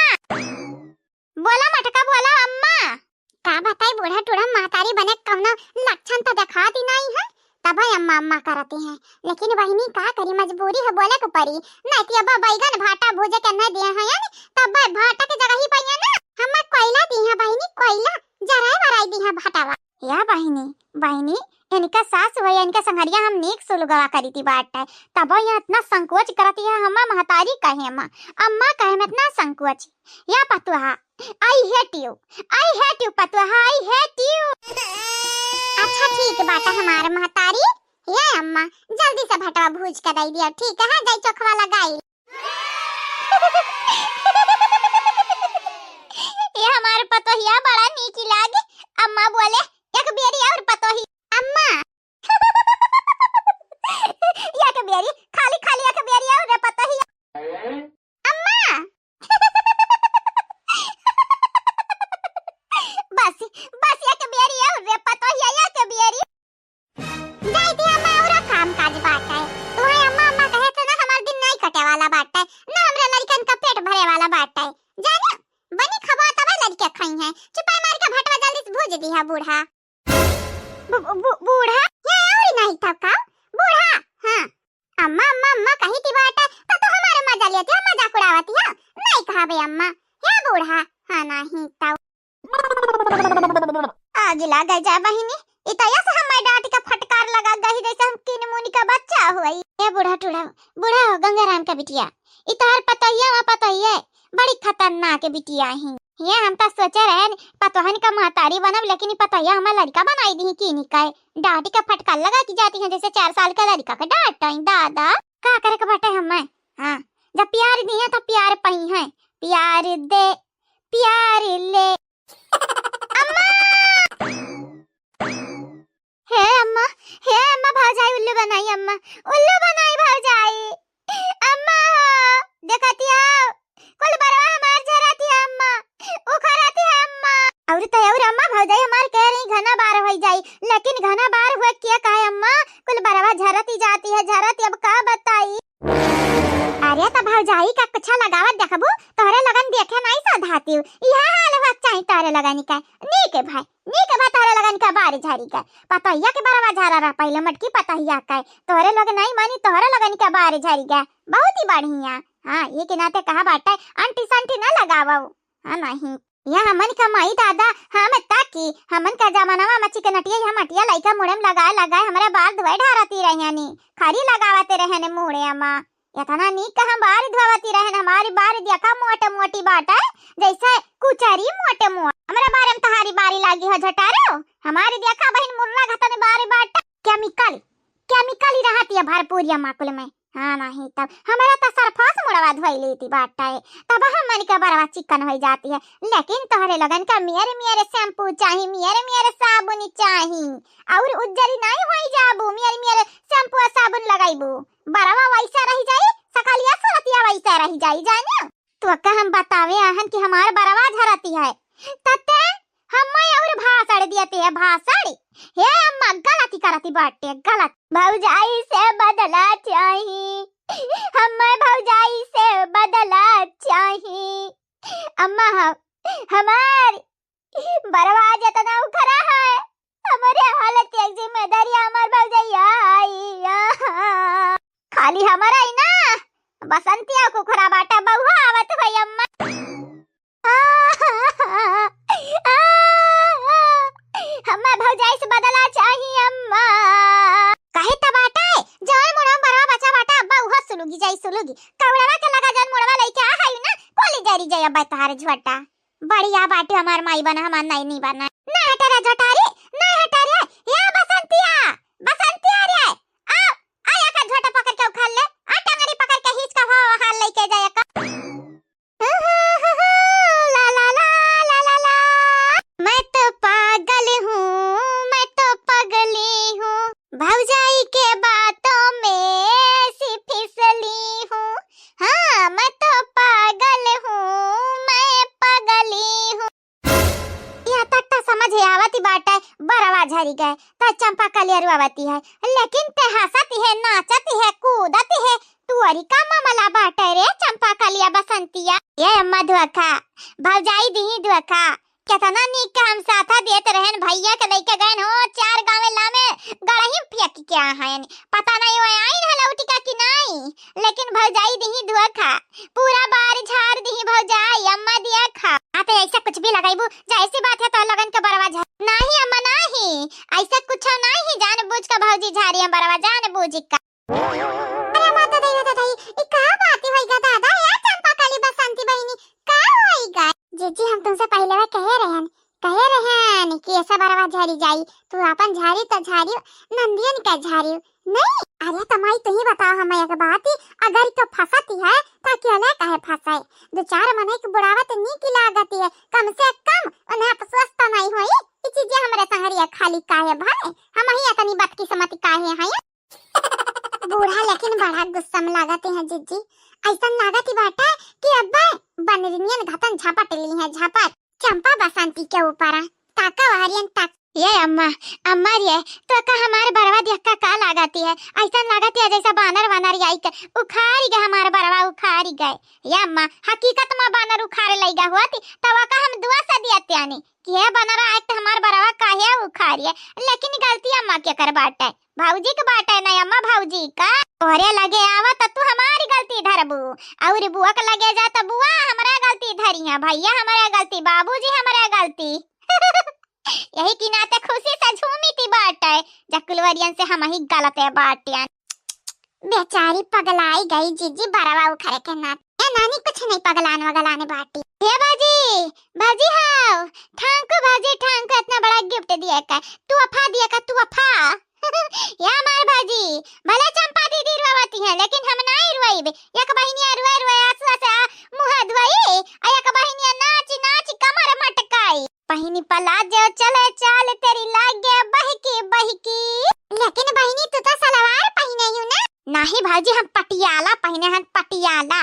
बोला मटका, बोला अम्मा। का बताई, बूढ़ा टूढ़ा महतारी बने कौनो लक्षण तो दिखाती नहीं है, तब अम्मा अम्मा करती हैं। लेकिन बहिनी का करी, मजबूरी है, बोले के पड़ी, नहीं तो अब बैगन भाटा भूजे के नहीं दिए हैं, यानी तब भाटा के जगह ही पाइए ना, हम कोयला दी हैं बहिनी, कोयला जराए बराई दी हैं भाटावा। या बहिनी, बहिनी, इनका सास हुआ, इनका संगरिया हम नीक सुलगवा करी थी बात है, तब ये इतना संकोच करती है, हम महतारी कहे, अम्मा, अम्मा कहे में इतना संकोच। या पतुहा, I hate you, I hate you पतुहा, I hate you। अच्छा ठीक बात है हमार महतारी। ये अम्मा, जल्दी से भटवा भूज के दे दिया, ठीक है, जाई चोखवा लगाई। ये हमार पतोहिया बड़ा नीक लागे। अम्मा बोले, एक बेरी और पतोही। अम्मा। एक बेरी, खाली खाली एक बेरी और रे पतोहिया। अम्मा। बस, बस एक बेरी और रे पतोहिया, एक बेरी। जाई दी अम्मा, औरा काम काज बाटे। तुहे अम्मा अम्मा कहे से ना हमार दिन नहीं कटे वाला बाटे, ना हमरे लड़कन का पेट भरे वाला बाटे। जाने, बनी खबा तबे लड़के खाई हैं। चुपाई मार के भटवा जल्दी से भूज दी है बूढ़ा। बू-, बू-, बूढ़ा? ये और नहीं था का? बूढ़ा? हाँ। अम्मा, अम्मा, अम्मा कही थी बाटे, तो तू हमारे मजा लेती है, मजाक उड़ावती है। नहीं कहा बे अम्मा। हे बूढ़ा? हाँ नहीं तो। आगे लागे जा बहिनी, ई तो ऐसे हमें डांट के फटकार लगा गई जैसे हम किन मुन का बच्चा हुई। ए बूढ़ा टूढ़ा, बूढ़ा हो गंगाराम का बिटिया, ई तोहर पतोहिया वा पतोहिया बड़ी खतरनाक बिटिया ही। ये हम तो सोचे रहे पतोहन का महतारी बनब, लेकिन ई पतोहिया हमार लड़का बनाई दी की निकाय। डांट के फटकार लगा के जाती है जैसे चार साल के लड़का के डांट दादा। का करे के बाटे हमें? हाँ, जब प्यार दिए तो प्यार पई है, प्यार दे, प्यार ले। अम्मा! हे अम्मा, हे अम्मा, भौजाई उल्लू बनाई अम्मा, उल्लू बनाई भौजाई। अम्मा हो, देखतिया, कुल बरवा हमार झरतिया अम्मा, उखरतिया अम्मा। और तो और अम्मा, भौजाई हमार कह रही घना बार होई जाई, लेकिन घना बार हुए के काहे अम्मा, कुल बरवा झरती जाती है, झरती, अब का बताई। अरे त भौजाई का कुछ लगावत देखबू, तोहरे लगन देखे नाई सधातिउ। इहा हाल होत चाही तोहरे लगन का। नीक भाई, नीक भा तोहरे लगन का बार झरी गए। पतोहिया के बरवा झरा रहा पहिले मटकी पतोहिया का। तोहरे लोग नाई मानी, तोहरे लगन का बार झरी गए। बहुत ही बढ़िया। हाँ, ये के नाते कहा बाटे, अंटी संटी ना लगावो। हाँ, नहीं। या हमन का माई दादा, हम ताकी, हमन का जमाना में चिकनटिया, या मटिया लइका मुड़े में लगाए लगाए हमरे बाल धोए ढारती रहनी, खरी लगावते रहने मुड़े अम्मा। इतना नीक का हम बार धोवती रहन, हमारी बार देखा मोटे मोटी बाटे, जैसे कुचरी मोटे मोट। हमरे बारे में तहारी बारी लागी हो झटारो, हमारी देखा बहिन मुर्रा घतन बार बाटे, केमिकल, केमिकल ही रहती है भरपूर या माकुल में। हाँ, नहीं तब हमरा त सरफस मुड़वा धोई लेती बाटे, तब हमन के बरवा चिकन होई जाती है। लेकिन तोहरे लगन का मेरे मेरे शैम्पू चाही, मेरे मेरे साबुन चाही, और उज्जरी नहीं होई जाबू। मेरे मेरे शैम्पू और साबुन लगाईबू, बरवा वैसा रह जाई, सकलिया सुरतिया वैसा रह जाई, जाने। तो का हम बतावे आहन कि हमार बरवा झरती है, तते हम्मे और भाषण दियते है, भाषण। हे अम्मा, गलती करती बाटे, गलत। भौजाई से बदला चाही, हम्मे भौजाई से बदला चाही। अम्मा, हम, हमार बरवा जतना उखरा है, हमरे हालत एक जिम्मेदारी हमार भौजैया आई। खाली हमारा ही ना, बसंतिया कुखरा बाटा बहुआ आवत होई अम्मा। हम्मा भौजाई से बदला चाही अम्मा। कहे त बाटे, जवन मुड़वा बरवा बचा बाटा अब्बा उहा सुलुगी जाई सुलुगी। कौड़वा के लगा जवन मुड़वा लइके आ हाई ना, कोली जरी जाई अब्बा तहार झोटा। बढ़िया बाटे हमार माई बना, हमार नाई नी बना। ना हटे रे झटारी, ना हटे रे। या बसंतिया, बसंतिया रे। आ, आ या का झोटा पकड़ के उखाड़ ले। आ टंगरी पकड़ के हिच का हो हाल लेके जाए का। ला ला ला, ला ला ला। मैं तो पागल हूँ, मैं तो पगली हूँ। भौजाई के बातों में सी फिसली हूँ। हाँ, मैं तो पागल हूँ, मैं पगली हूँ। यहाँ तक तो समझ आवती बाटे, बरवा झरी गए, त चंपा कलिया रुआवती है, लेकिन ते हंसती है, नाचती है, कूदती है, तुअरी का मामला बाटे रे चंपा कलिया बसंतिया। ये अम्मा धोखा, भौजाई दी धोखा, केतना नीक के हम साथा देत रहन, भैया के लइके गएन हो, चार गाँवे लामे गड़ही में फेंक के आहन। पता नहीं वो आइन है लौटिका कि नहीं, लेकिन भौजाई दिही धोखा, पूरा बार झार दिही भौजाई, अम्मा दिया खा। आ तो ऐसा कुछ भी लगाइबू, जाहिर सी बात है तो लगन के बरवा झार। नहीं अम्मा नहीं, ऐसा कुछ नहीं, जान बूझ के भौजी झारी हम बरवा, जान बूझ का। अरे माता दई, माता दई, ई का बात होई गा दादा? या चंपा कली बसंती बहिनी, का होई गा? जीजी, हम तुमसे पहले वा कहे रहन, कहे रहन कि ऐसा बरवा झारी जाई, तू आपन झारी त झारी, नंदियन का झारी नहीं। अरे त माई, तू ही बताओ हमें एक बात, अगर तो फंसती है त अकेले काहे फंसे? दो चार मने के बुढ़ावत नीक लागती है, कम से कम उन्हें अफसोस तो नहीं होई। ई चीजें हमरे संगरिया खाली काहे भरे, हम ही इतनी बदकिस्मत काहे हैं? बूढ़ा लेकिन बड़ा गुस्सा में लागत है जीजी। ऐसन लागत ही बाटे कि अब्बे बनरिनियन घतन झपट ली है, झपट। चंपा बसंती के ऊपर ताका वहरियन तक। ये अम्मा, अम्मा रे, तो का हमार बरवा देख का, का लागत है? ऐसन लागत है जैसा बानर वानर आई के उखाड़ गए हमार बरवा, उखाड़ गए। ये अम्मा, हकीकत में बानर उखाड़ लइगा होती, तब का हम दुआ से दिया त्यानी कि हे बनरा, एक तो हमार बरवा काहे उखाड़िए, लेकिन गलती अम्मा के कर बाटे, भौजी के बाटे ना अम्मा, भौजी का। तोहरे लगे आवा त तू हमारी गलती धरबू, और बुआ के लगे जा त बुआ हमरा गलती धरिया, भैया हमरा गलती, बाबूजी हमरा गलती। यही की नाते खुशी से झूमित बाटे, जब कुलवरियन से हमही गलते बाटियन। बेचारी पगलाई गई जीजी, बरवा उखरे के नाते। ए नानी, कुछ नहीं, पगलान वगलान बाटी। हे भौजी, भौजी हाव, thank you भौजी, thank you, इतना बड़ा gift दिए का, तोहफा दिए का, तोहफा। या हमार भौजी, भले चंपा दीदी रोवती हैं, लेकिन हम नाहीं रोइबे। एक बहिनिया रोए रोए आंसुआ से आ, मुँह धोई, आ एक बहिनिया नाच नाच कमर मटकाई। पहिनी पलाजो चले चाल तेरी लागे बहकी बहकी। लेकिन बहिनी, तू तो सलवार पहिने हू ना? नाहीं भौजी, हम पटियाला पहिने हन, पटियाला।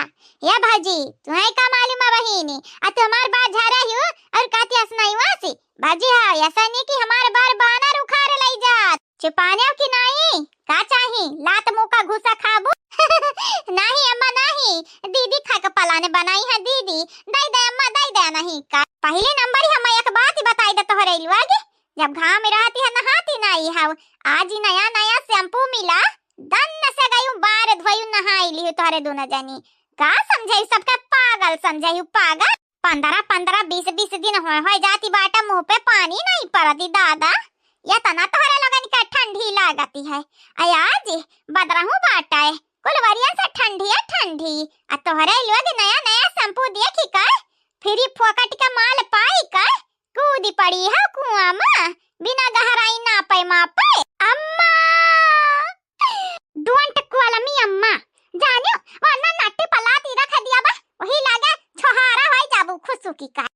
ए भौजी, तुहैं का मालूम है बहिनी? आ तू हमार बात झारे हू और कहती हस नाहीं वासी। भौजी हाँ, ऐसा नहीं कि हमार बर बानर उखाड़ लई जात। चुपाने की नाहीं, का चाही? लात मुँह का घुसा खाबू? नाहीं अम्मा, नाहीं। दीदी खाए के पलाने बनाई है दीदी। दई दे अम्मा, दई दे नहीं का। पहले नंबर ही हम एक बात ही बताई दे तोहरे लोग, जब घाम में रहती है नहाती नाहीं हव। आज ही नया नया shampoo मिला, दन्न से गयू बार धोयू नहाई लिहू तोहरे दोनों जनी। का समझाई सबके, पागल समझाई पागल। पन्द्रह पन्द्रह, बीस बीस दिन होए, होए जाती बाटे, मुँह पे पानी नाहीं परती दादा। एतना तोहरे लोगन के ठंडी लागती है। आ आज बदरहू बाटे, कुलवरियन से ठंडी है ठंडी। आ तोहरे लोग नया नया shampoo देखी का, free फोकट के माल पाई का, कूदी पड़ी है कुआं में, बिना गहराई नापे मापे। अम्मा! Don't call me अम्मा। जानियो, वरना नट्टी पलाती रख दिया बा, वही लागे छोहारा होई जाबू खुसुकी का।